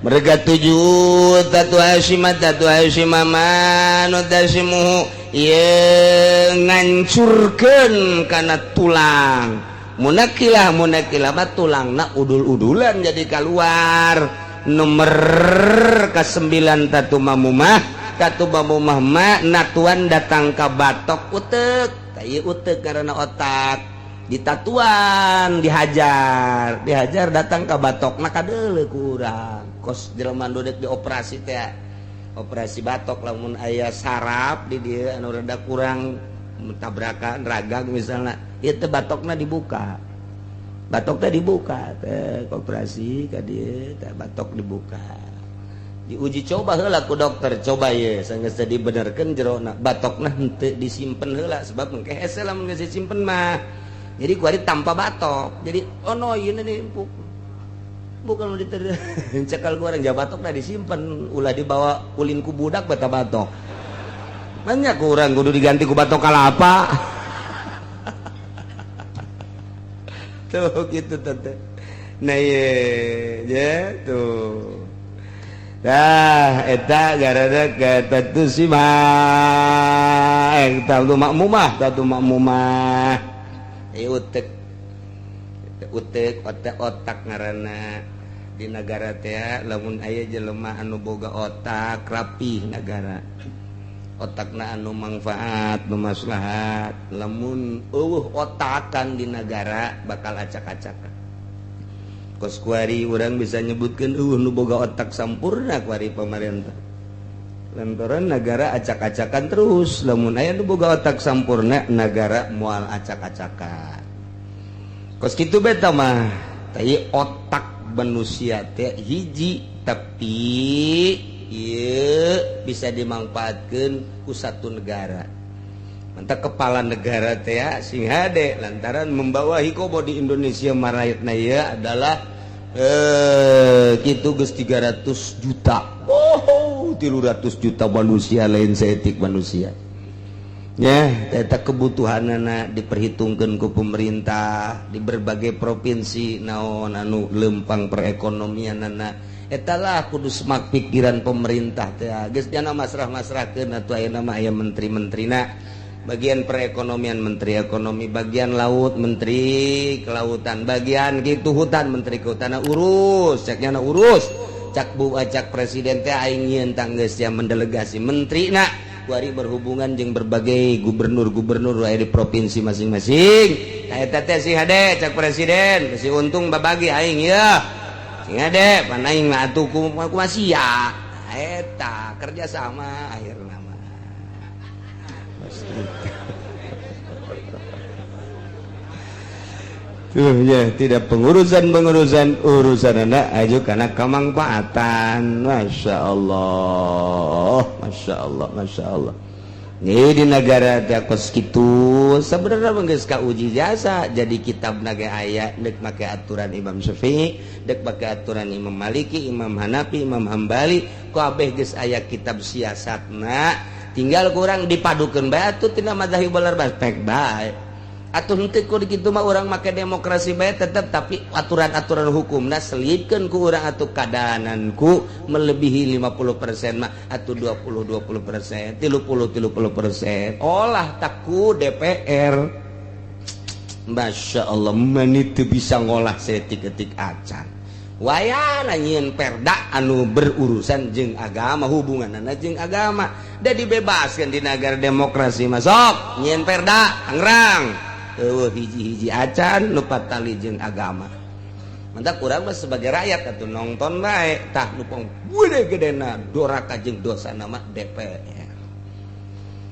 Speaker 2: Mereka tujuh tatu hasyima. Tatu hasyima manu tasimuhu, ieu ngancurkeun kana tulang. Munakilah. Munakilah mah tulangna udul-udulan jadi keluar. Nomor ke-9 tatu mamumah. Tatu mamumah ma natuan datang ke batok utek. Ieu utek karena otak ditatuan, dihajar, dihajar datang ke batok, maka kadeuleu kurang kos jelema nu dek dioperasi teh, operasi batok, lamun aya saraf di dieu anu rada kurang, tabrakan ragang misalnya, ieu teh batokna dibuka, batoknya dibuka teh, operasi ka dieu teh, batok dibuka, diuji coba heula ku dokter. Coba ye sanggeus dibenerkeun jerona, batokna henteu disimpen heula, sebab engke hese lamun geus disimpen mah. Jadi kuari tanpa batok, jadi oh no, ini nih empuk bukan mau diter cekal ku orang jawa, batok disimpan, ulah dibawa ulin ku budak bata batok. Banyak kurang kudu diganti ku batok kalapa tuh gitu tante. Nah ye ya tuh. Dah eta gara-gara kata tuh si mah eh tatu makmumah. Tatu makmumah utek utek otak otak ngaranna di negara teh. Lamun aya jelema anu boga otak rapih negara, otakna anu manfaat, nu maslahat. Lamun eueuh otakan di negara bakal acak-acakan. Kos kuari urang bisa nyebutkeun eueuh nu boga otak sampurna kuari pamarentah, lantaran negara acak-acakan terus. Lamun aya nu boga otak sampurna, negara moal acak-acakan. Kos kitu beta mah. Tai otak manusia teh hiji, tapi ieu bisa dimanfaatkeun ku satu negara. Mantap kepala negara teh sing hade lantaran membawa hikobo di Indonesia marayatna ieu adalah gitu geus 300 juta. Oh, 300 juta manusia, lain seetik manusia ya. Eta kebutuhanana diperhitungkan ke pemerintah di berbagai provinsi, naon anu lempang perekonomian. Etalah kudu semak pikiran pemerintah teh geus jana masrah-masrahkeun atuh. Ayeuna mah aya menteri-menterina, bagian perekonomian menteri ekonomi, bagian laut menteri kelautan, bagian gitu hutan menteri kehutanan. Urus ceknya, urus cak bu, cak presiden teh aing nyieun tanggeus yang mendelegasi menteri nak kuari berhubungan jeung berbagai gubernur-gubernur aya di provinsi masing-masing. Eta teh sing hade cak presiden, si untung babagi aing ya, sing hade pan aing mah atuh ku sia eta kerja sama akhirna mah. Tuh ya, tidak pengurusan-pengurusan urusan anak aja karena kemangfaatan. Masya Allah, Masya Allah, Masya Allah. Nih, di negara teh kos kitu sebenarnya geus kauji jasa. Jadi kitab ge aya, dek make aturan Imam Syafi'i, dek make aturan Imam Maliki, Imam Hanafi, Imam Hambali, kabeh geus aya kitab siasatna. Tinggal kurang dipadukeun bae atuh tina madzahibul arba'ah, pek bae atuh. Henteu ku kitu mah, urang make demokrasi bae tetep, tapi aturan-aturan hukumna selipkeun ku urang atuh. Kadananku melebihi 50% mah atuh 20 20%, 30 30%, olah taku DPR. Masya Allah, meni teu bisa ngolah seetik-etik acan. Wayana nyieun perda anu berurusan jeung agama, hubunganna jeung agama. Da dibebaskan di negara demokrasi, masuk nyieun perda Tangerang. Eueuh hiji-hiji acan lupa tali jeung agama. Mantap, urang mah sebagai rakyat atuh nonton bae. Tah, nu gede-gedena doraka jeung dosa nama DPR.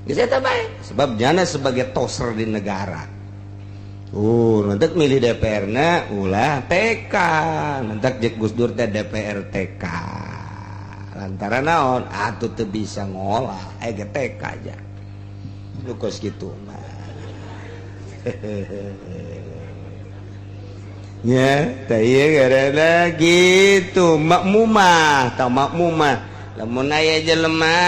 Speaker 2: Geus eta bae, sebab jana sebagai toser di negara. Nanti milih DPR na ulah TK. Nanti jek Gus Dur teh DPR TK lantaran naon atuh teu bisa ngolah eh TK aja lu kos gitu mah ya. Tah, ieu karena gitu makmumah. Tah, makmumah lamun aya jelema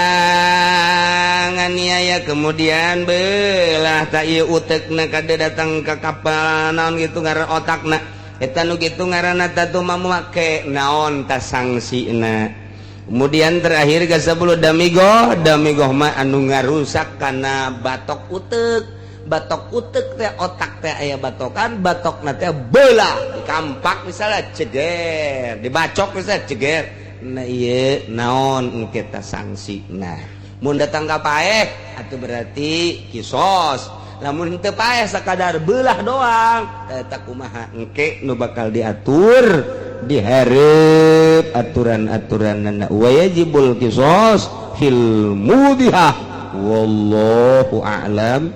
Speaker 2: nganiaya kemudian belah, tah ieu utekna kade datang ke kapal naon gitu ngaran otakna eta nu kitu ngaranna tatu make naon ta sangsina. Kemudian terakhir ke 10, damigoh. Damigoh mah anu ngarusak kana batok utek. Batok utek teh otak teh aya batokan, batok teh belah, dikampak misalnya, ceger, dibacok misalnya, ceger. Nah, iya naon kita sanksi? Nah, mun datang ka paeh atau berarti kisos. Lamun teu paeh, sakadar belah doang, eta kumaha engke nu bakal diatur dihareup aturan-aturan. Wajibul kisos fil mudihah. Wallahu a'lam.